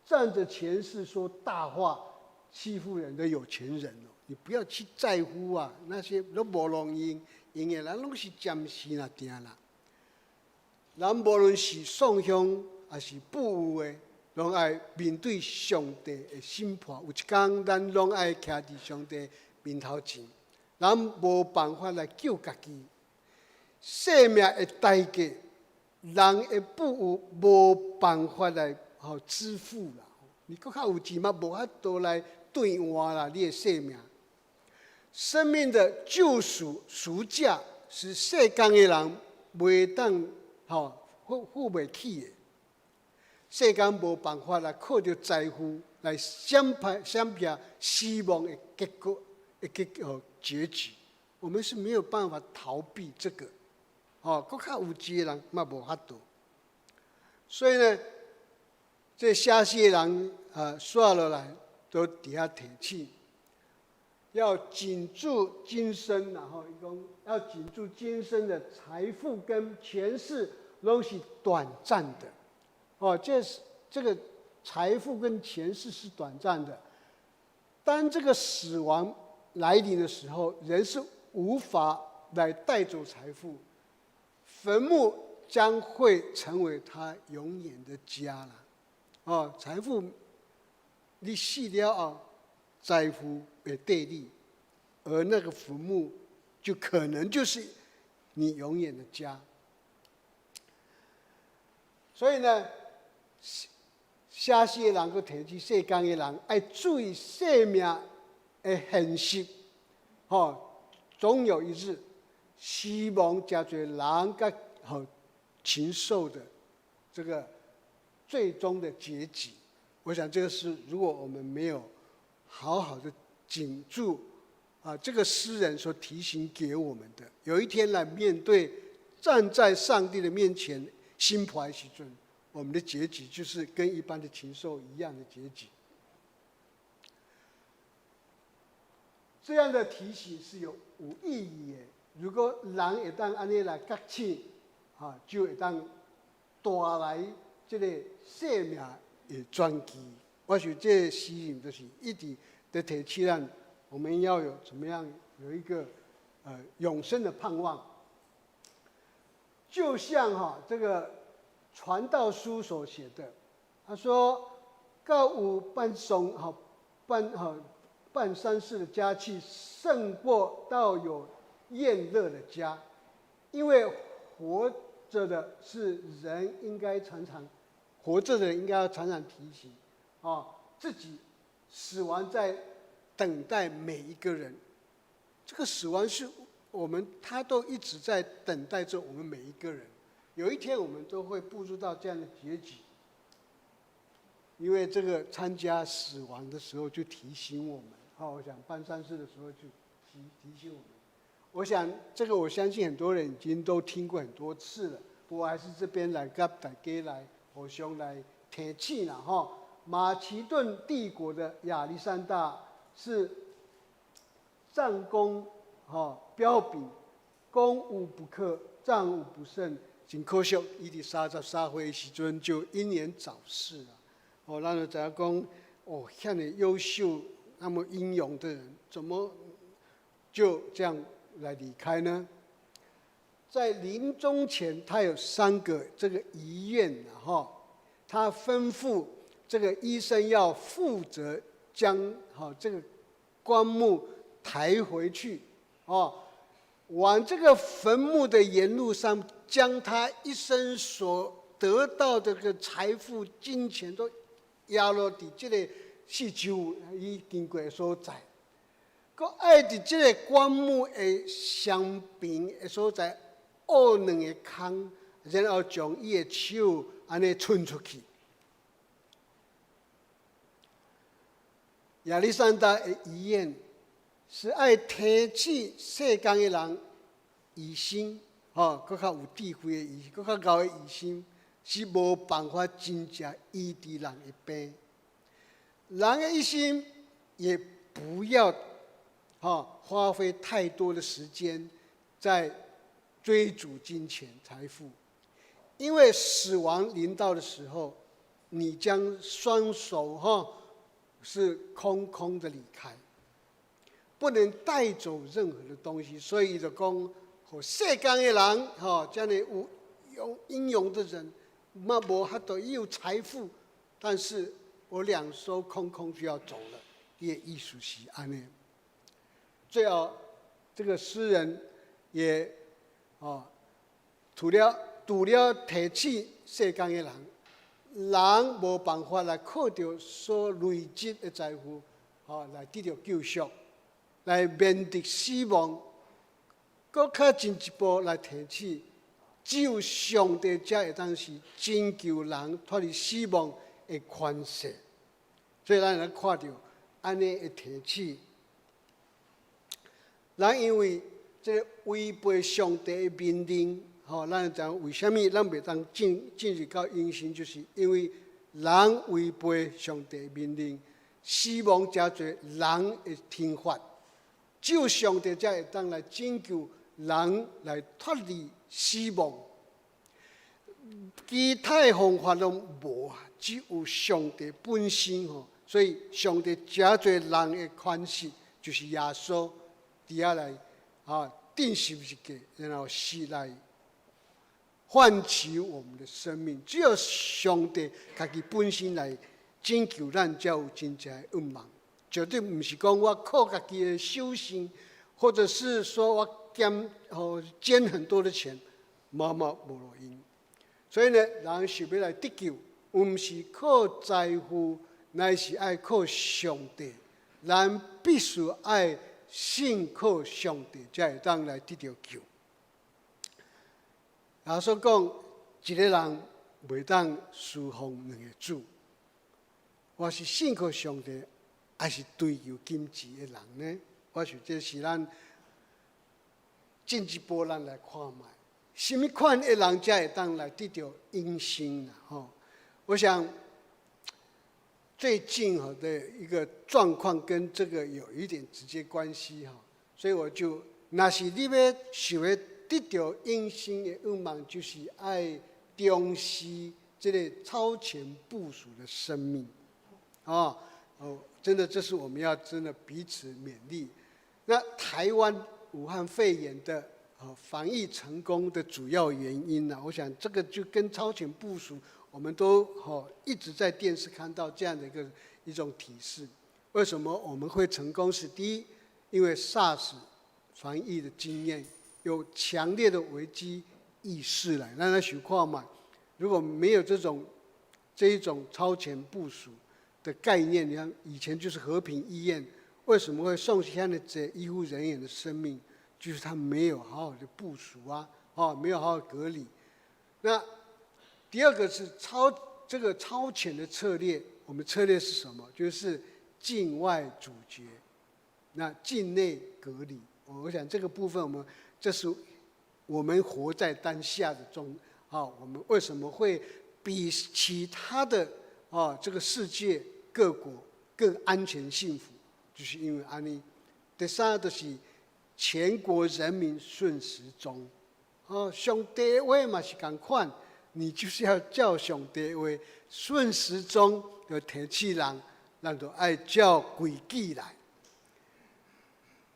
仗著權勢說大話欺負人的有錢人哦。你不要去在乎啊，那些攏無路用，用的咱攏是暫時啦，定啦。人無論是送向抑是富有的，攏愛面對上帝的審判。有一工，咱攏愛徛佇上帝面頭前，咱無辦法來救家己。生命的代價，人的富有無辦法來予支付啦。你閣較有錢嘛，無法度來兌換啦，你的生命。生命的救贖贖價是世間的人袂當吼付付袂起的。世間無辦法來靠著財富來閃避閃避死亡的結果的結哦結局，我們是沒有辦法逃避這個。哦，閣較有錢的人嘛無法度。所以呢，這寫詩的人啊，煞落來都佇遐提醒，要緊住今生，然後伊講要緊住今生的財富跟權勢，攏是短暫的。哦，這是這個財富跟權勢是短暫的。當這個死亡來臨的時候，人是無法來帶走財富，墳墓將會成為他永遠的家了。哦，財富你死了後，財富會綴你，而那個墳墓就可能就是你永遠的家。所以呢，寫詩的人閣提醒世間的人愛注意生命的現實，吼，總有一日，死亡誠濟人佮予禽獸的這個最終的結局。我想這個是，如果我們沒有好好的緊住啊，這個詩人所提醒給我們的，有一天來面對站在上帝的面前，審判的時陣，我們的結局就是跟一般的禽獸一樣的結局。這樣的提醒是有有意義的。如果人會當按呢來覺醒，啊，就會當帶來這個生命的轉機。我想這個詩人就是一直在提醒咱，我們要有怎麼樣有一個永生的盼望。就像哈這個傳道書所寫的，他說：較有辦喪哈辦哈辦喪事的家器，勝過到有宴樂的家，因為活着的是人，應該常常活着的人應該要常常提醒啊，自己死亡在等待每一個人。這個死亡是我們，他都一直在等待着我們每一個人。有一天我們都會步入到這樣的結局，因為這個參加死亡的時候就提醒我們。好，我想辦喪事的時候就提提醒我們。我想這個我相信很多人已經都聽過很多次了，不過還是這邊來佮大家來互相來提醒啦哈。馬其頓帝國的亞歷山大是戰功哈彪炳，攻無不克，戰無不勝。真可惜，伊佇33歲的時陣就英年早逝了。哦，咱就知影講，哦，遐爾優秀、那麼英勇的人，怎麼就這樣來離開呢？在臨終前，他有三個這個遺願哈，他吩咐這個醫生要負責將哈這個棺木抬回去，哦，往這個墳墓的沿路上，將他一生所得到的這個財富、金錢都壓落佇這個四周伊經過的所在，閣愛佇這個棺木的雙邊的所在挖兩個空，然後將伊的手按呢伸出去。亞歷山大的遺願是愛提醒世間的人，醫生吼，閣較有智慧的醫生，閣較𠢕的醫生是無辦法真正醫治人的病。人的一生也不要吼花費太多的時間在追逐金錢財富，因為死亡臨到的時候，你將雙手吼是空空的離開。不能帶走任何的東西，所以就講，予世間的人，吼，遮爾有用英勇的人，嘛無法度，伊有財富，但是我兩手空空就要走了。伊的意思是按呢。最後，這個詩人也哦，除了提醒世間的人，人無辦法來靠著所累積的財富，吼來得著救贖，來免得死亡。閣較進一步來提醒，只有上帝才會當是拯救人脫離死亡的權勢。所以咱來看著按呢的提醒，人因為這個違背上帝的命令，吼，咱知影為啥物咱袂當進入到永生，就是因為人違背上帝的命令，死亡誠濟人的懲罰，只有上帝才會當來拯救人來脫離死亡。其他的方法攏無啊，只有上帝本身吼。所以上帝誠濟人的權勢，就是耶穌佇遐來啊，釘十字架，然後死來換取我們的生命。只有上帝家己本身來拯救咱，才有真正的盼望。絕對毋是講我靠家己的修行，或者是說我捐哦捐很多的錢，嘛嘛無路用。所以呢，人想欲來得救，毋是靠財富，乃是愛靠上帝。咱必須愛信靠上帝，才會當來得著救。耶穌講，一個人袂當事奉兩個主。我是信靠上帝，還是追求金錢的人呢？我想這是咱進一步咱來看覓，啥物款的人才會當來得著永生啦？吼！我想最近哈的一個狀況跟這個有一點直接關係哈，所以我就，若是你欲想欲得著永生的願望，就是愛重視這個超前部署的生命，啊，哦，真的，這是我們要真的彼此勉勵。那台灣武漢肺炎的防疫成功的主要原因呢，我想這個就跟超前部署，我們都吼一直在電視看到這樣的一種提示。為什麼我們會成功？是第一，因為 SARS 防疫的經驗，有強烈的危機意識來，咱來想看覓。如果沒有這一種超前部署的概念，你看以前就是和平醫院，為什麼會送下的這醫護人員的生命？就是他沒有好好的部署啊，哦，沒有好好隔離。那第二個是這個超前的策略，我們策略是什麼？就是境外阻絕，那境內隔離。我想這個部分，我們這是我們活在當下的中，啊，我們為什麼會比其他的啊這個世界各國更安全幸福？就是因為按呢。第三就是全國人民順時鐘，哦，上帝話嘛是仝款，你就是要照上帝話順時鐘，就提醒人，咱就愛照規矩來。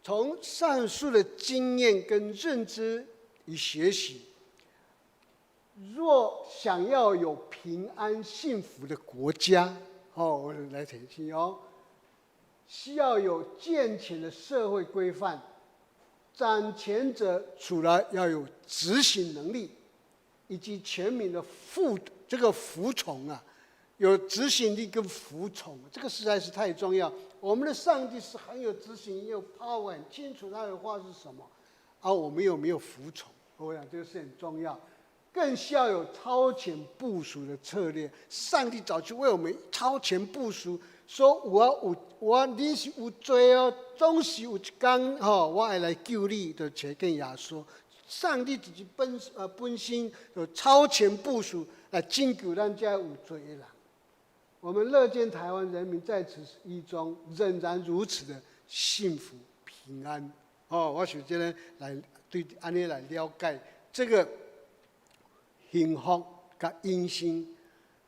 從上述的經驗跟認知與學習，若想要有平安幸福的國家，哦，我來提醒哦，需要有健全的社會規範。掌權者除了要有執行能力，以及全民的這個服從啊，有執行力跟服從，這個實在是太重要。我們的上帝是很有執行，有 power，很清楚他的話是什麼，而我們有沒有服從？我想這個是很重要。更需要有超前部署的策略。上帝早就為我們超前部署，說我有我你是有罪哦，總是有一天吼，我會來救你，就找見耶穌。上帝自己本身就超前部署來拯救咱這有罪的人。我們樂見台灣人民在此役中仍然如此的幸福平安。哦，我想這個來對按呢來了解這個幸福佮永生，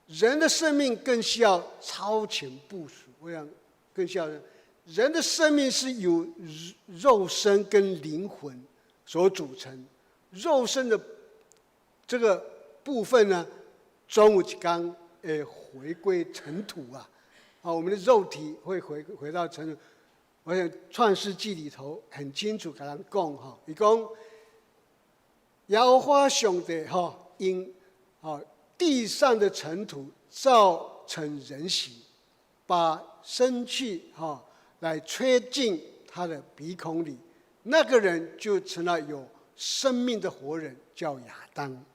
人的生命更需要超前部署。我想更需要人的生命是由肉身跟灵魂所组成，肉身的這個部分呢，終有一天會回歸塵土啊！啊，我們的肉體會回到塵土。我想《創世紀》裡頭很清楚共咱講哈，伊講耶和華上帝哈，用地上的塵土造成人形，把生氣哈來吹進他的鼻孔裡，那個人就成了有生命的活人，叫亞當。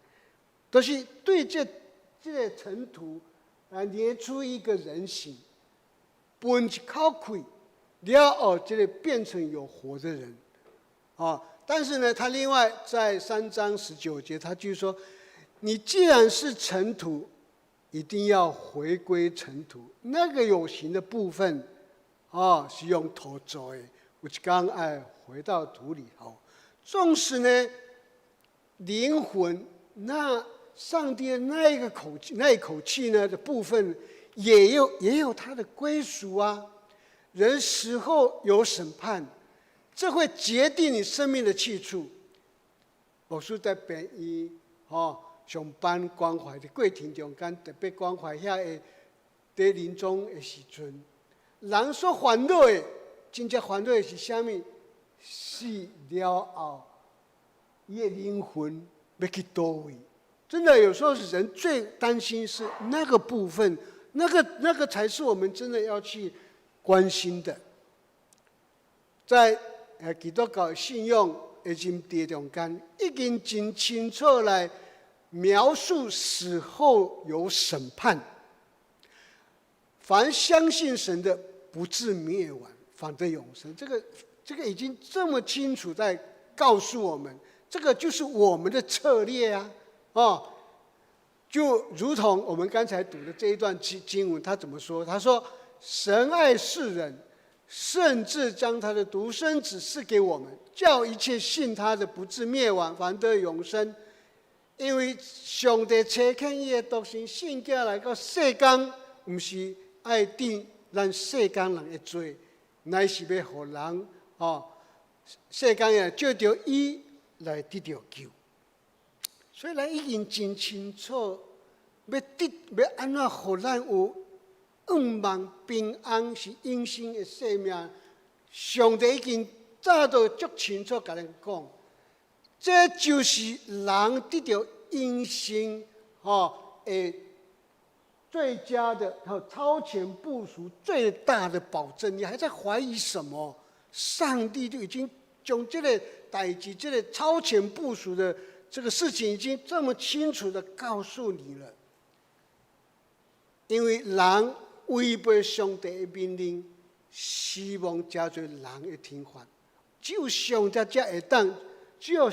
就是對這個塵土來捏出一個人形，噴一口氣，了後這個變成有活的人，啊！但是呢，他另外在3章19節，他就說：你既然是塵土，一定要回歸塵土。那個有形的部分，啊，是用土做的，有一天愛回到土裡頭。縱使呢，靈魂那上帝的那一個口氣，那一口氣呢的部分，也有它的歸屬啊。人死後有審判，這會決定你生命的去處。牧師在病院，吼上班關懷的過程中間，特別關懷遐個佇臨終的時陣，人所煩惱的，真正煩惱的是啥物？死了後，伊的靈魂欲去佗位？真的，有時候是人最擔心是那個部分，那個才是我們真的要去關心的。在基督教信仰的認知中間，已經真清楚來描述死後有審判。凡相信神的，不至滅亡，反得永生。這個已經這麼清楚在告訴我們，這個就是我們的策略啊！哦，就如同我們剛才讀的這一段經文，他怎麼說？他說：“神愛世人，甚至將他的獨生子賜給我們，叫一切信他的不至滅亡，反得永生。因為上帝差遣伊的獨生聖子來到世間，毋是愛定咱世間人的罪，乃是欲予人哦，世間人藉著伊來得著救。所以咱已經真清楚，欲按怎予咱有向望平安是永生的生命。上帝已經早就足清楚共咱講，這就是人得著永生吼的最佳的、超前部署最大的保證。你還在懷疑什麼？上帝就已經將這個代誌、這個超前部署的這個事情，已經這麼清楚的告訴你了。因為人違背上帝的命令，死亡成做人的懲罰，只有上帝才會當，只有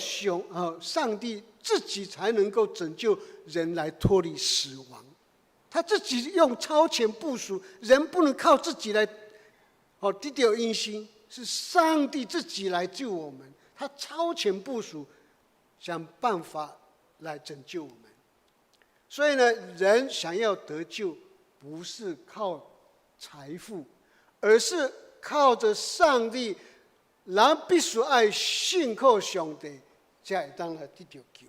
上帝自己才能夠拯救人來脫離死亡。他自己用超前部署，人不能靠自己來，哦，得著永生，是上帝自己來救我們。他超前部署，想辦法來拯救我們。所以呢，人想要得救，不是靠財富，而是靠着上帝。人必須愛信靠上帝，才會當來得著救。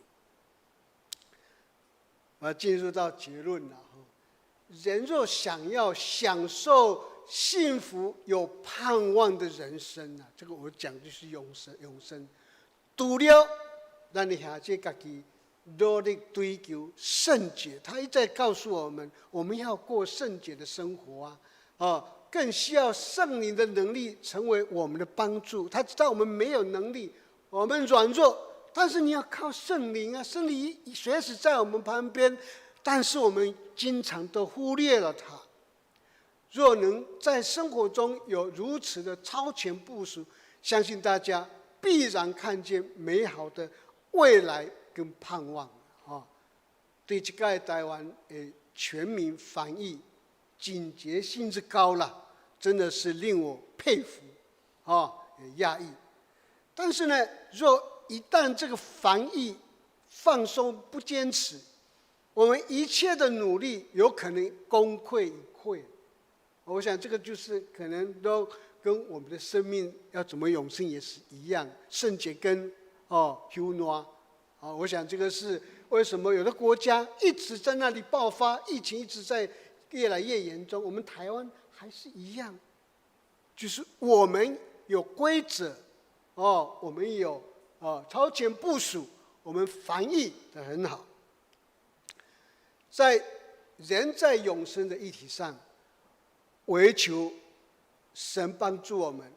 我進入到結論了。人若想要享受幸福、有盼望的人生啊，這個我講就是永生。永生，除了咱的兄弟家己努力追求聖潔，他一再告訴我們，我們要過聖潔的生活啊，啊，更需要聖靈的能力成為我們的幫助。他知道我們沒有能力，我們軟弱，但是你要靠聖靈啊，聖靈隨時在我們旁邊。但是我們經常都忽略了他。若能在生活中有如此的超前部署，相信大家必然看見美好的未來跟盼望啊！對這個台灣的全民防疫警覺性之高了，真的是令我佩服啊，也訝異。但是呢，若一旦這個防疫放鬆不堅持，我們一切的努力有可能功虧一簣。我想這個就是可能都跟我們的生命要怎麼永生也是一樣，聖潔跟朽爛啊，我想這個是為什麼有的國家一直在那裡爆發疫情，一直在越來越嚴重，我們台灣還是一樣，就是我們有規則，哦，我們有超前部署，我們防疫得很好。在人在永生的議題上，惟求神幫助我們。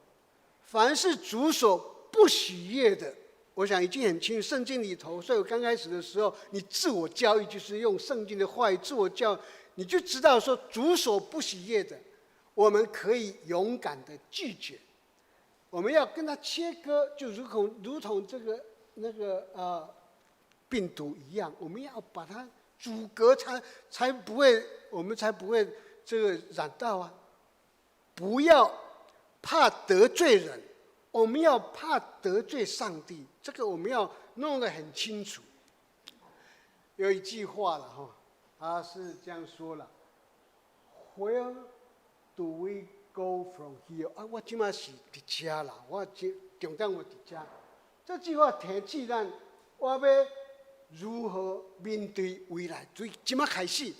凡是主所不喜悅的，我想已經很清楚。聖經裡頭，所以我剛開始的時候，你自我教育就是用聖經的話語自我教育，你就知道說主所不喜悅的，我們可以勇敢的拒絕。我們要跟他切割，就如同這個那個病毒一樣，我們要把它阻隔，才不會，我們才不會這個染到啊！不要怕得罪人，我們要怕得罪上帝，這個我們要弄得很清楚。有一句話了哈，他是這樣說了：Where do we go from here？啊，我這馬是佇遮啦，我這重點我佇遮。這句話提醒咱，我欲如何面對未來？從這馬開始，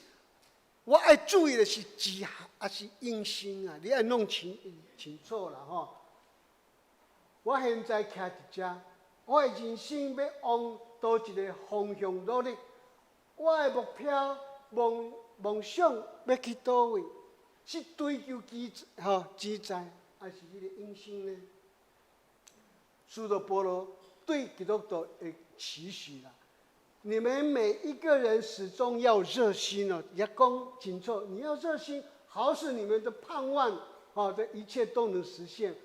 我愛注意的是死抑是永生啊！你愛弄清清楚啦吼。我現在徛佇遮，我的人生欲往佗一个方向努力，我的目標、夢想欲去佗位？是追求錢吼錢財，抑是彼个永生呢？使徒保羅對基督徒的期許啦。你們每一個人始終要熱心哦，也講清楚，你要熱心，好使你們的盼望，好的一切都能實現。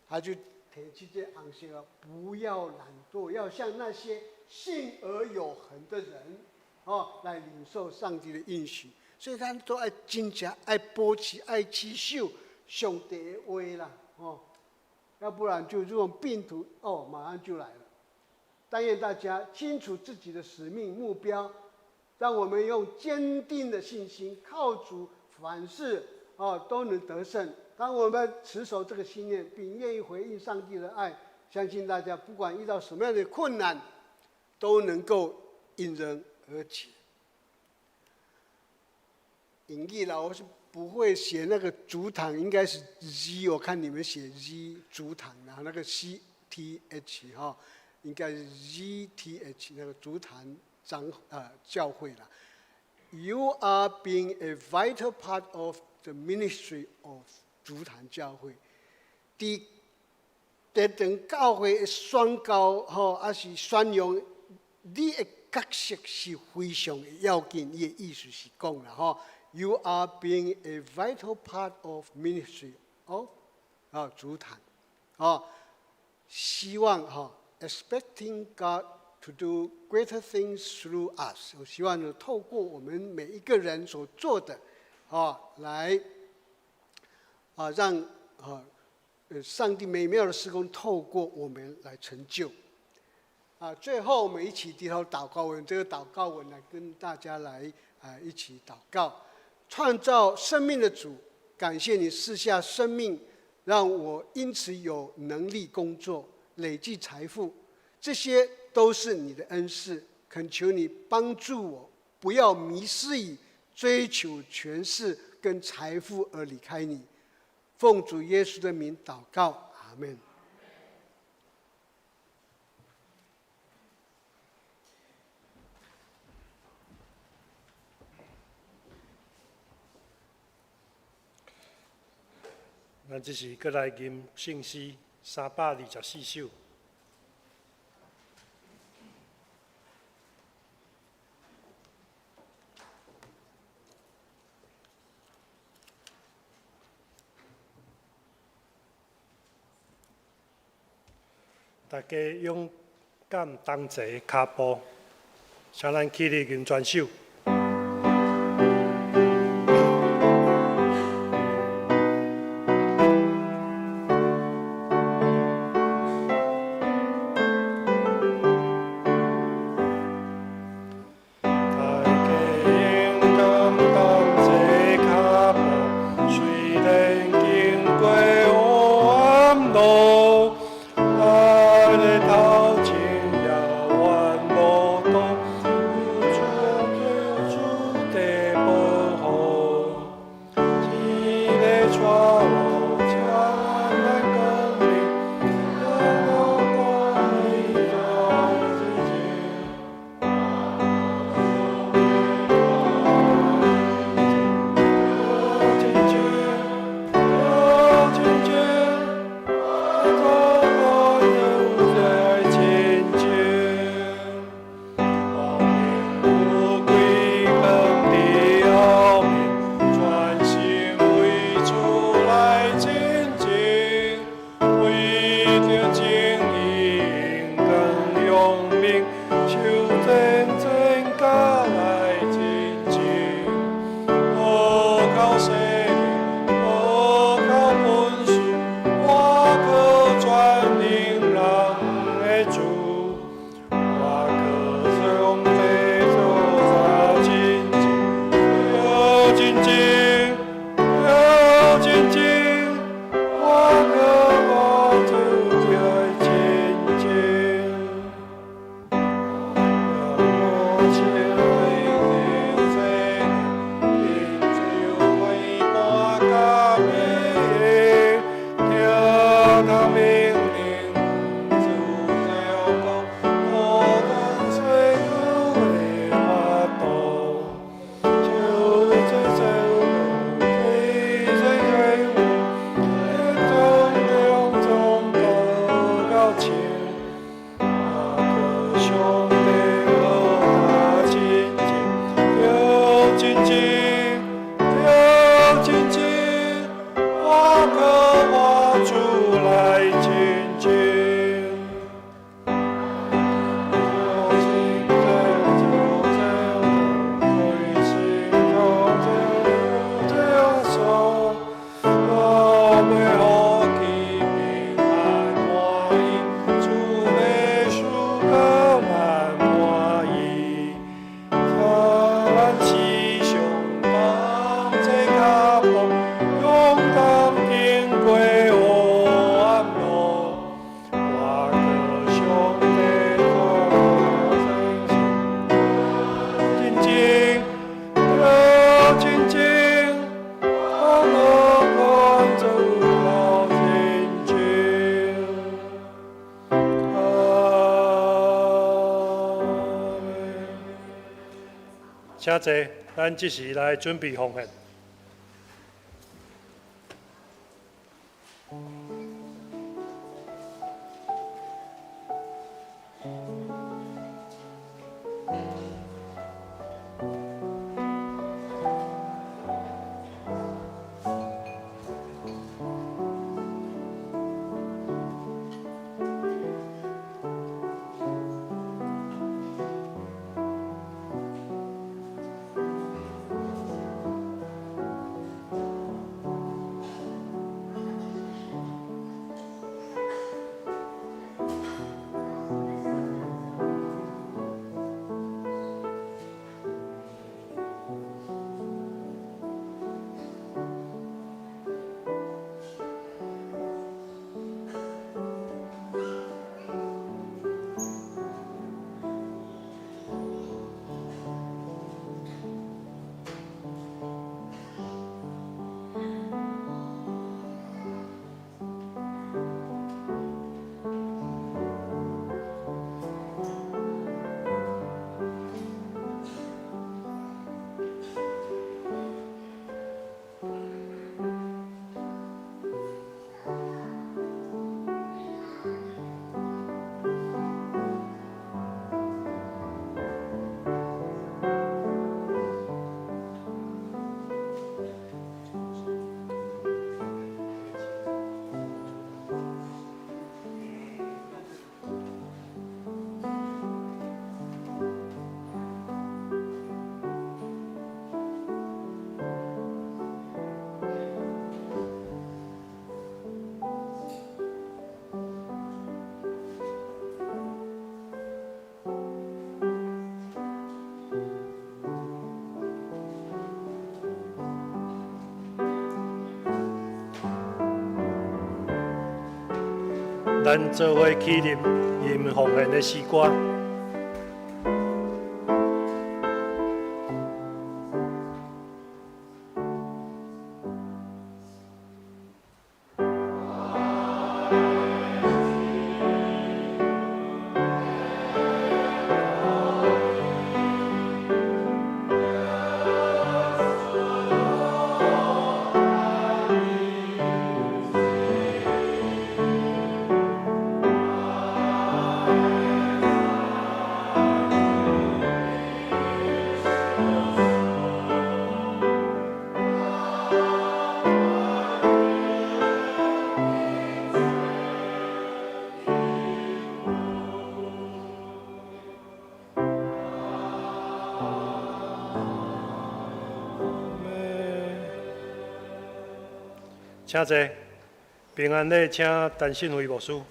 他就提起這紅色啊，不要懶惰，要像那些信而有恆的人，哦，來領受上帝的應許。所以咱都愛真正愛保持愛持守上帝的話啦，哦，要不然就這種病毒哦，馬上就來了。但願大家清楚自己的使命目標，讓我們用堅定的信心，靠主凡事哦都能得勝。當我們持守這個信念，並願意回應上帝的愛，相信大家不管遇到什麼樣的困難，都能夠迎刃而解。英語啦，我是不會寫那個築壇，應該是 Z，我看你們寫 Z 築壇，然後那個 CTH 哈。應該是 ZTH 那個築壇長教會啦。You are being a vital part of the ministry of 築壇教會。佇這間教會的宣教吼，抑是宣揚，你的角色是非常的要緊。伊的意思是講啦吼，You are being a vital part of ministry of 築壇，哦，希望哈。Expecting God to do greater things through us，我希望呢，透過我們每一個人所做的，啊，來，啊，讓啊，上帝美妙的事工透過我們來成就。啊，最後我們一起低頭禱告文，這個禱告文來跟大家來啊一起禱告。創造生命的主，感謝你賜下生命，讓我因此有能力工作。累積財富，這些都是你的恩賜。懇求你幫助我，不要迷失於追求權勢跟財富而離開你。奉主耶穌的名禱告，阿門。咱這時閣來吟聖詩324首。大家勇敢同齊跤步，請咱起立吟全首。大家勇敢同齊跤步，雖然經過黑暗。請坐，咱這時來準備奉獻。咱做伙起立，吟奉獻的詩歌。請坐，平安禮，請陳信輝牧師。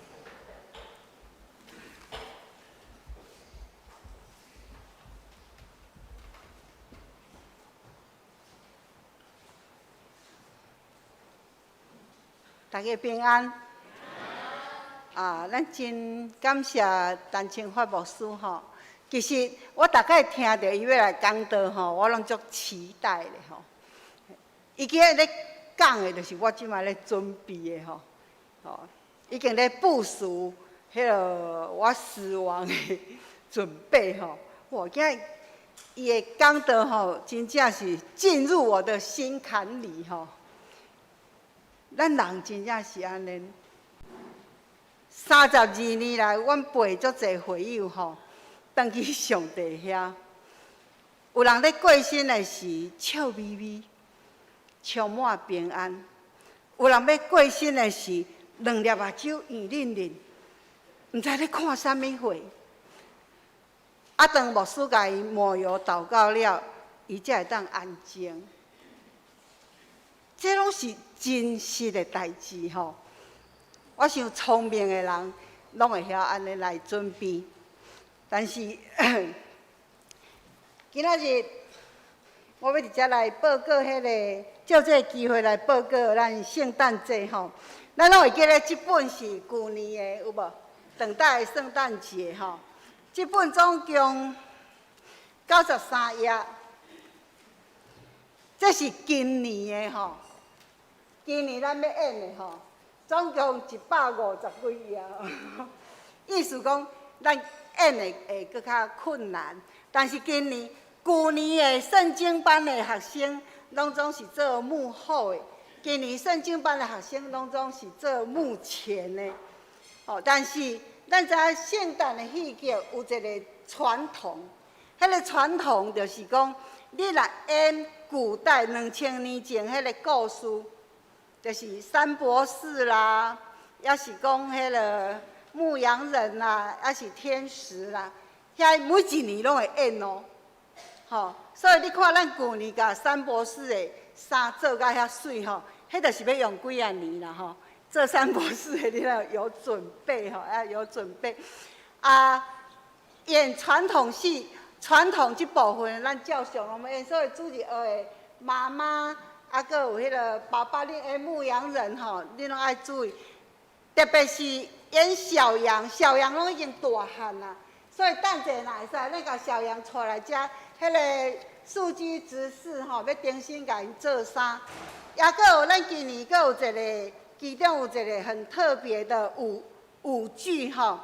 大家平安。啊，咱真感謝陳清發牧師吼。其實我逐擺聽著伊欲來講道吼，我攏足期待的吼。伊今日咧講的，就是我這擺咧準備的吼，吼，已經咧部署彼个我死亡的準備吼。哇，今日伊的講道吼，真正是進入我的心坎裡吼。咱人真正是按呢，32年來，阮陪足濟會友吼，轉去上帝遐。有人咧過身的時，笑眯眯，充滿平安；有人欲過身的時，兩粒目睭圓潤潤，毋知咧看啥物貨。啊，當牧師共伊抹油禱告了，伊才會當安靜。這攏是真實的代誌吼。我想聰明的人攏會曉按呢來準備，但是今仔日我欲佇遮來報告彼个，借這个機會來報告咱聖誕節吼。咱攏會記得這本是舊年的有無？等待聖誕節吼，這本總共93頁，這是今年的吼，今年咱欲演的吼，總共150幾頁。意思講，咱演的會閣較困難，但是今年舊年的聖經班的學生，攏總是做幕後的；今年聖經班的學生，攏總是做幕前的。哦，但是咱知影聖誕的戲劇有一個傳統，彼個傳統就是講，你若演古代2000年前彼個故事，就是三博士啦，抑是講彼個牧羊人啦，抑是天使啦，遐每一年攏會演哦。吼，所以你看咱舊年共三博士的衫做甲遐媠吼，彼就是欲用幾仔年啦吼。做三博士的你要有準備吼，要有準備。啊，演傳統戲，傳統這部分咱照常攏演，所以主日學的媽媽，啊，閣有彼個爸爸，恁演牧羊人吼，恁攏愛注意，特別是演小羊，小羊攏已經大漢啦，所以等者若會使，咱共小羊帶來遮，彼個樹基執事吼，欲重新共𪜶做衫，抑閣有咱今年閣有一個。其中有一個很特別的舞劇吼，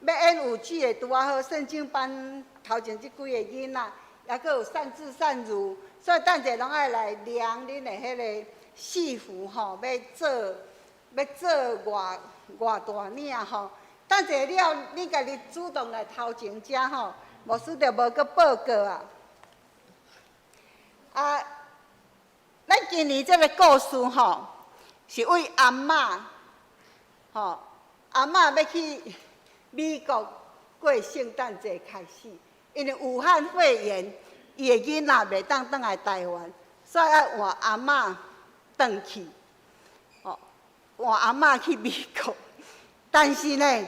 欲演舞劇的拄仔好聖經班頭前這幾個囡仔，抑閣有善智善如，所以等者攏愛來量恁的彼個戲服吼，欲做偌偌大領吼。等者了，你家己主動來頭前遮吼，牧師就無閣報告啊。啊，咱今年這個故事吼，是為阿嬤，吼，阿嬤欲去美國過聖誕節開始，因為武漢肺炎，伊的囡仔袂當轉來台灣，所以愛換阿嬤轉去，吼，換阿嬤去美國。但是呢，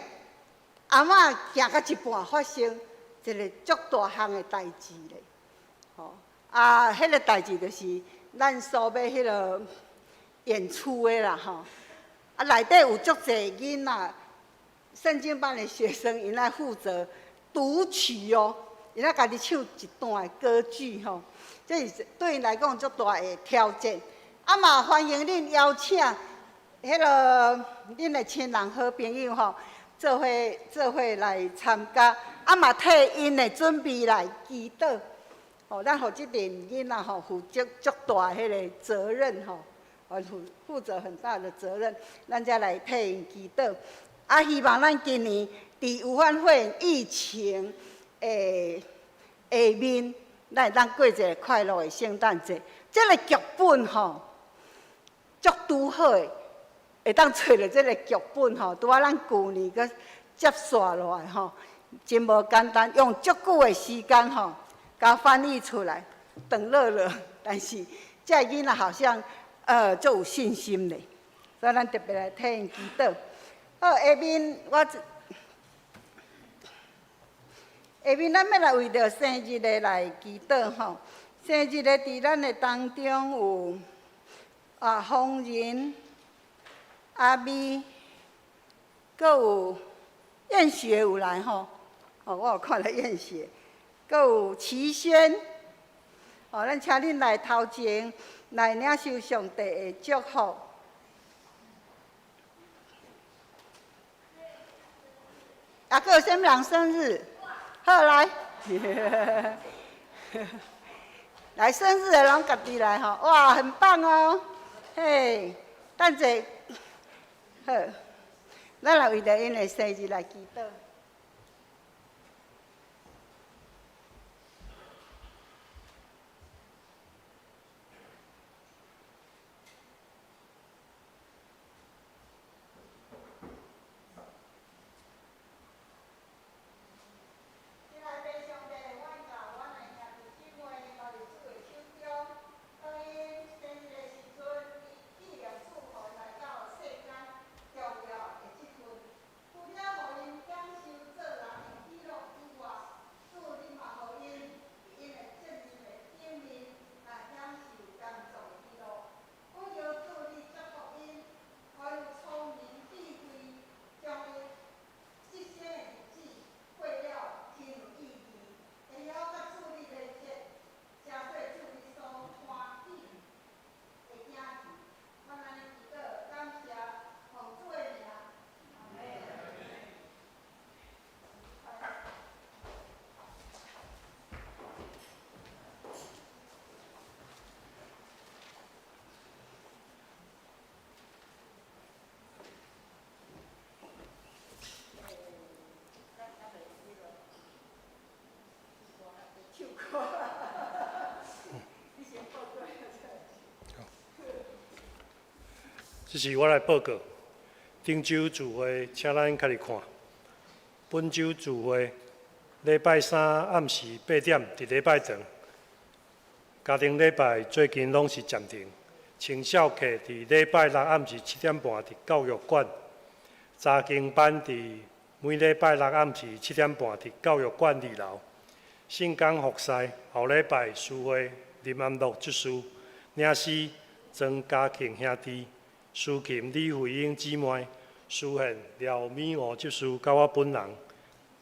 阿嬤行到一半，發生一個足大項的代誌咧，吼，啊，彼個代誌就是咱所欲彼個演出的啦吼，啊，內底有足濟囡仔，聖經班的學生，𪜶愛負責讀曲哦，𪜶愛家己唱一段的歌劇吼，這是對𪜶來講足大的挑戰。啊嘛歡迎恁邀請彼個恁的親人好朋友吼，做伙做伙來參加，啊嘛替𪜶的準備來祈禱，吼，咱予這陣囡仔吼負責足大彼個責任吼。負責很大的責任，咱才來替𪜶祈禱。啊，希望咱今年佇武漢肺炎疫情的下面，咱會當過一個快樂的聖誕節。這個劇本吼，足拄好的，會當揣著這個劇本吼，拄仔咱舊年閣接續落來吼，真無簡單，用足久的時間吼，共翻譯出來，長樂樂，但是這個囡仔好像。足有信心咧，所以咱特別來替𪜶祈禱。好，下面咱欲來為著生日的來祈禱吼。生日的佇咱的當中有啊，風仁、阿美，閣有燕雪有來吼。哦，我有看著燕雪，閣有齊軒。哦，咱請恁來頭前來領受上帝的祝福。啊，閣有啥物人生日？好來，來生日的攏家己來吼，哇，很棒哦！嘿，等者，好，咱來為著𪜶的生日來祈禱。这是我来报告。顶周聚会，请咱较入看。本周聚会，礼拜三暗时8点伫礼拜堂。家庭礼拜最近拢是暂停。青少课伫礼拜六暗时7点半伫教育馆。查经班伫每礼拜六暗时7点半伫教育馆二楼。圣工服侍后礼拜书会林安乐执事，领诗庄家庆兄弟，司琴李慧英姊妹，司献廖美娥执事，佮我本人。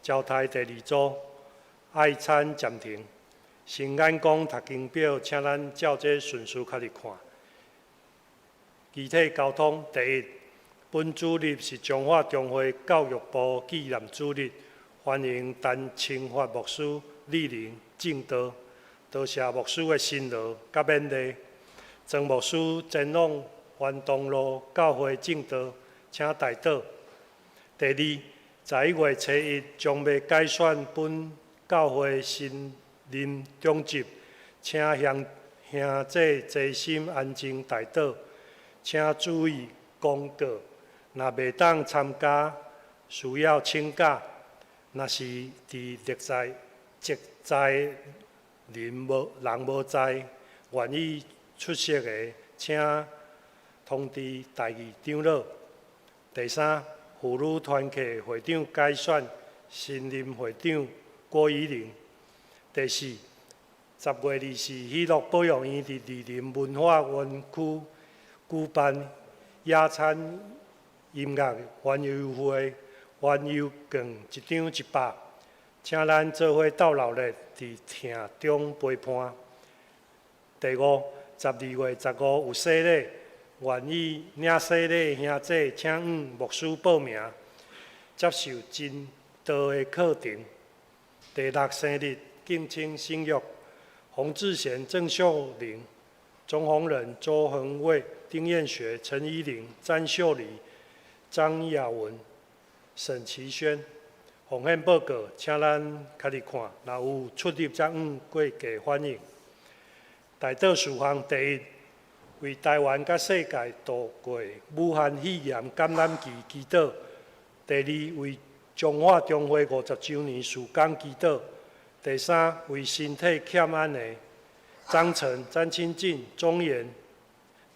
招待第二组爱餐暂停。新眼光读经表，请咱照这顺序较入看。具体交通第一，本主日是彰化中会教育部纪念主日，欢迎陈清发牧师莅临证道，多谢牧师的辛劳佮勉励。庄牧师前往环东路教会证道，请代祷。第二，11月初一将欲改选本教会新任长执，请兄兄姐齐心安静代祷，请注意公告。若袂当参加，需要请假。若是伫职在职在人无人无在，愿意出席的，请通知代议长老。第三，妇女团契会长改选新任会长郭怡玲。第四，10月24喜乐保育院伫二林文化园区举办野餐音乐园游会，园游券一张100，请咱做伙斗热闹伫厅中陪伴。第五，12月15有洗礼，愿意领洗礼的兄姐，请向牧师报名，接受真道的课程。第六，生日敬请省约，洪志贤、郑秀玲、钟宏仁、周恒卫、丁彦学、陈怡玲、詹秀丽、张雅文、沈其轩。奉献报告，请咱较入看，若有出入才向过给反映。代祷事项第一，为台湾佮世界度过武汉肺炎感染期祈祷；第二，为彰化中会50周年事工祈祷；第三，为身体欠安的张成、詹清进、钟岩、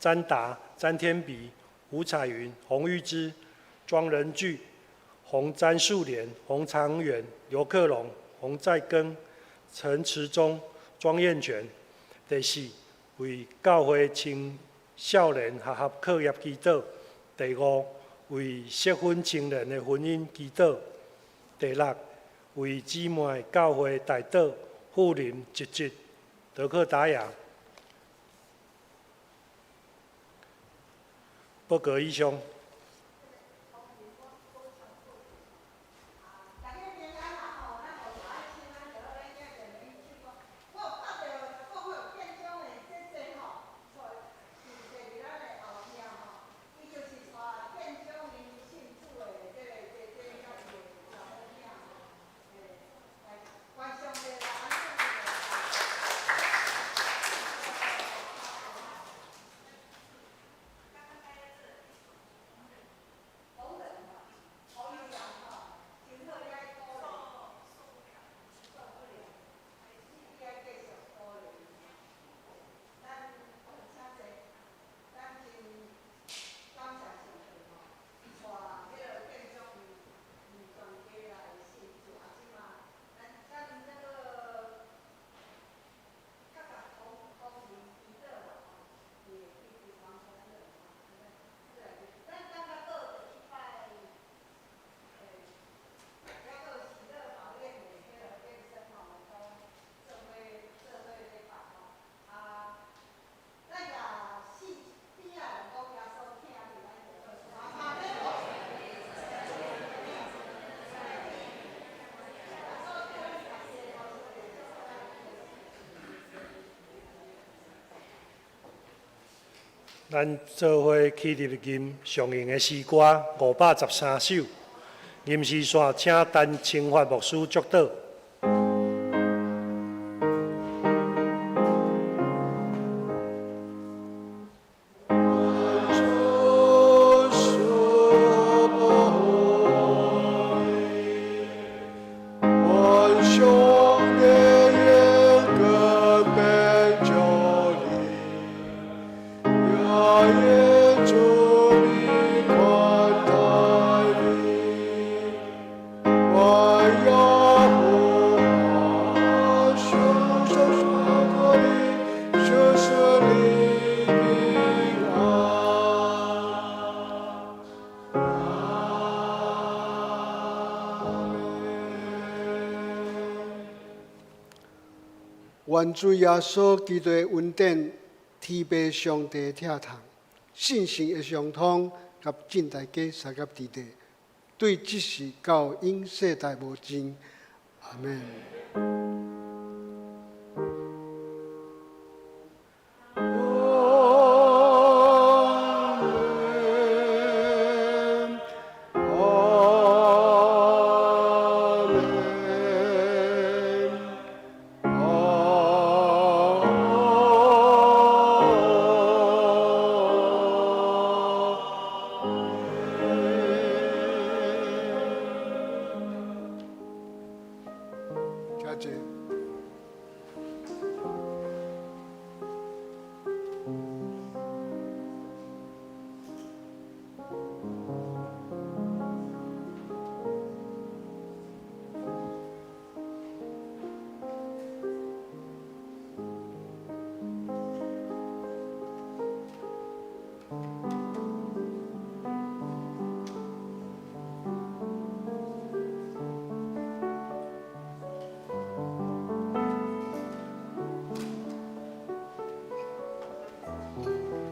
詹达、詹天比、吴彩云、洪玉芝、庄仁聚、洪詹树莲、洪长远、刘克龙、洪在根、陈池忠、庄彦全。第四，为教会青少年学校课业祈祷。第五，为适婚青年的婚姻祈祷。第六，为姊妹教会代祷，富林侄侄德克达雅。报告以上。咱做伙起立吟上用的诗歌513首，吟诗线请陈清发牧师祝祷。主。願主耶穌基督的恩典、天父上帝疼痛、聖神的相通，及眾大家相佮佇咧，對這時到永世代無盡。阿門。請坐。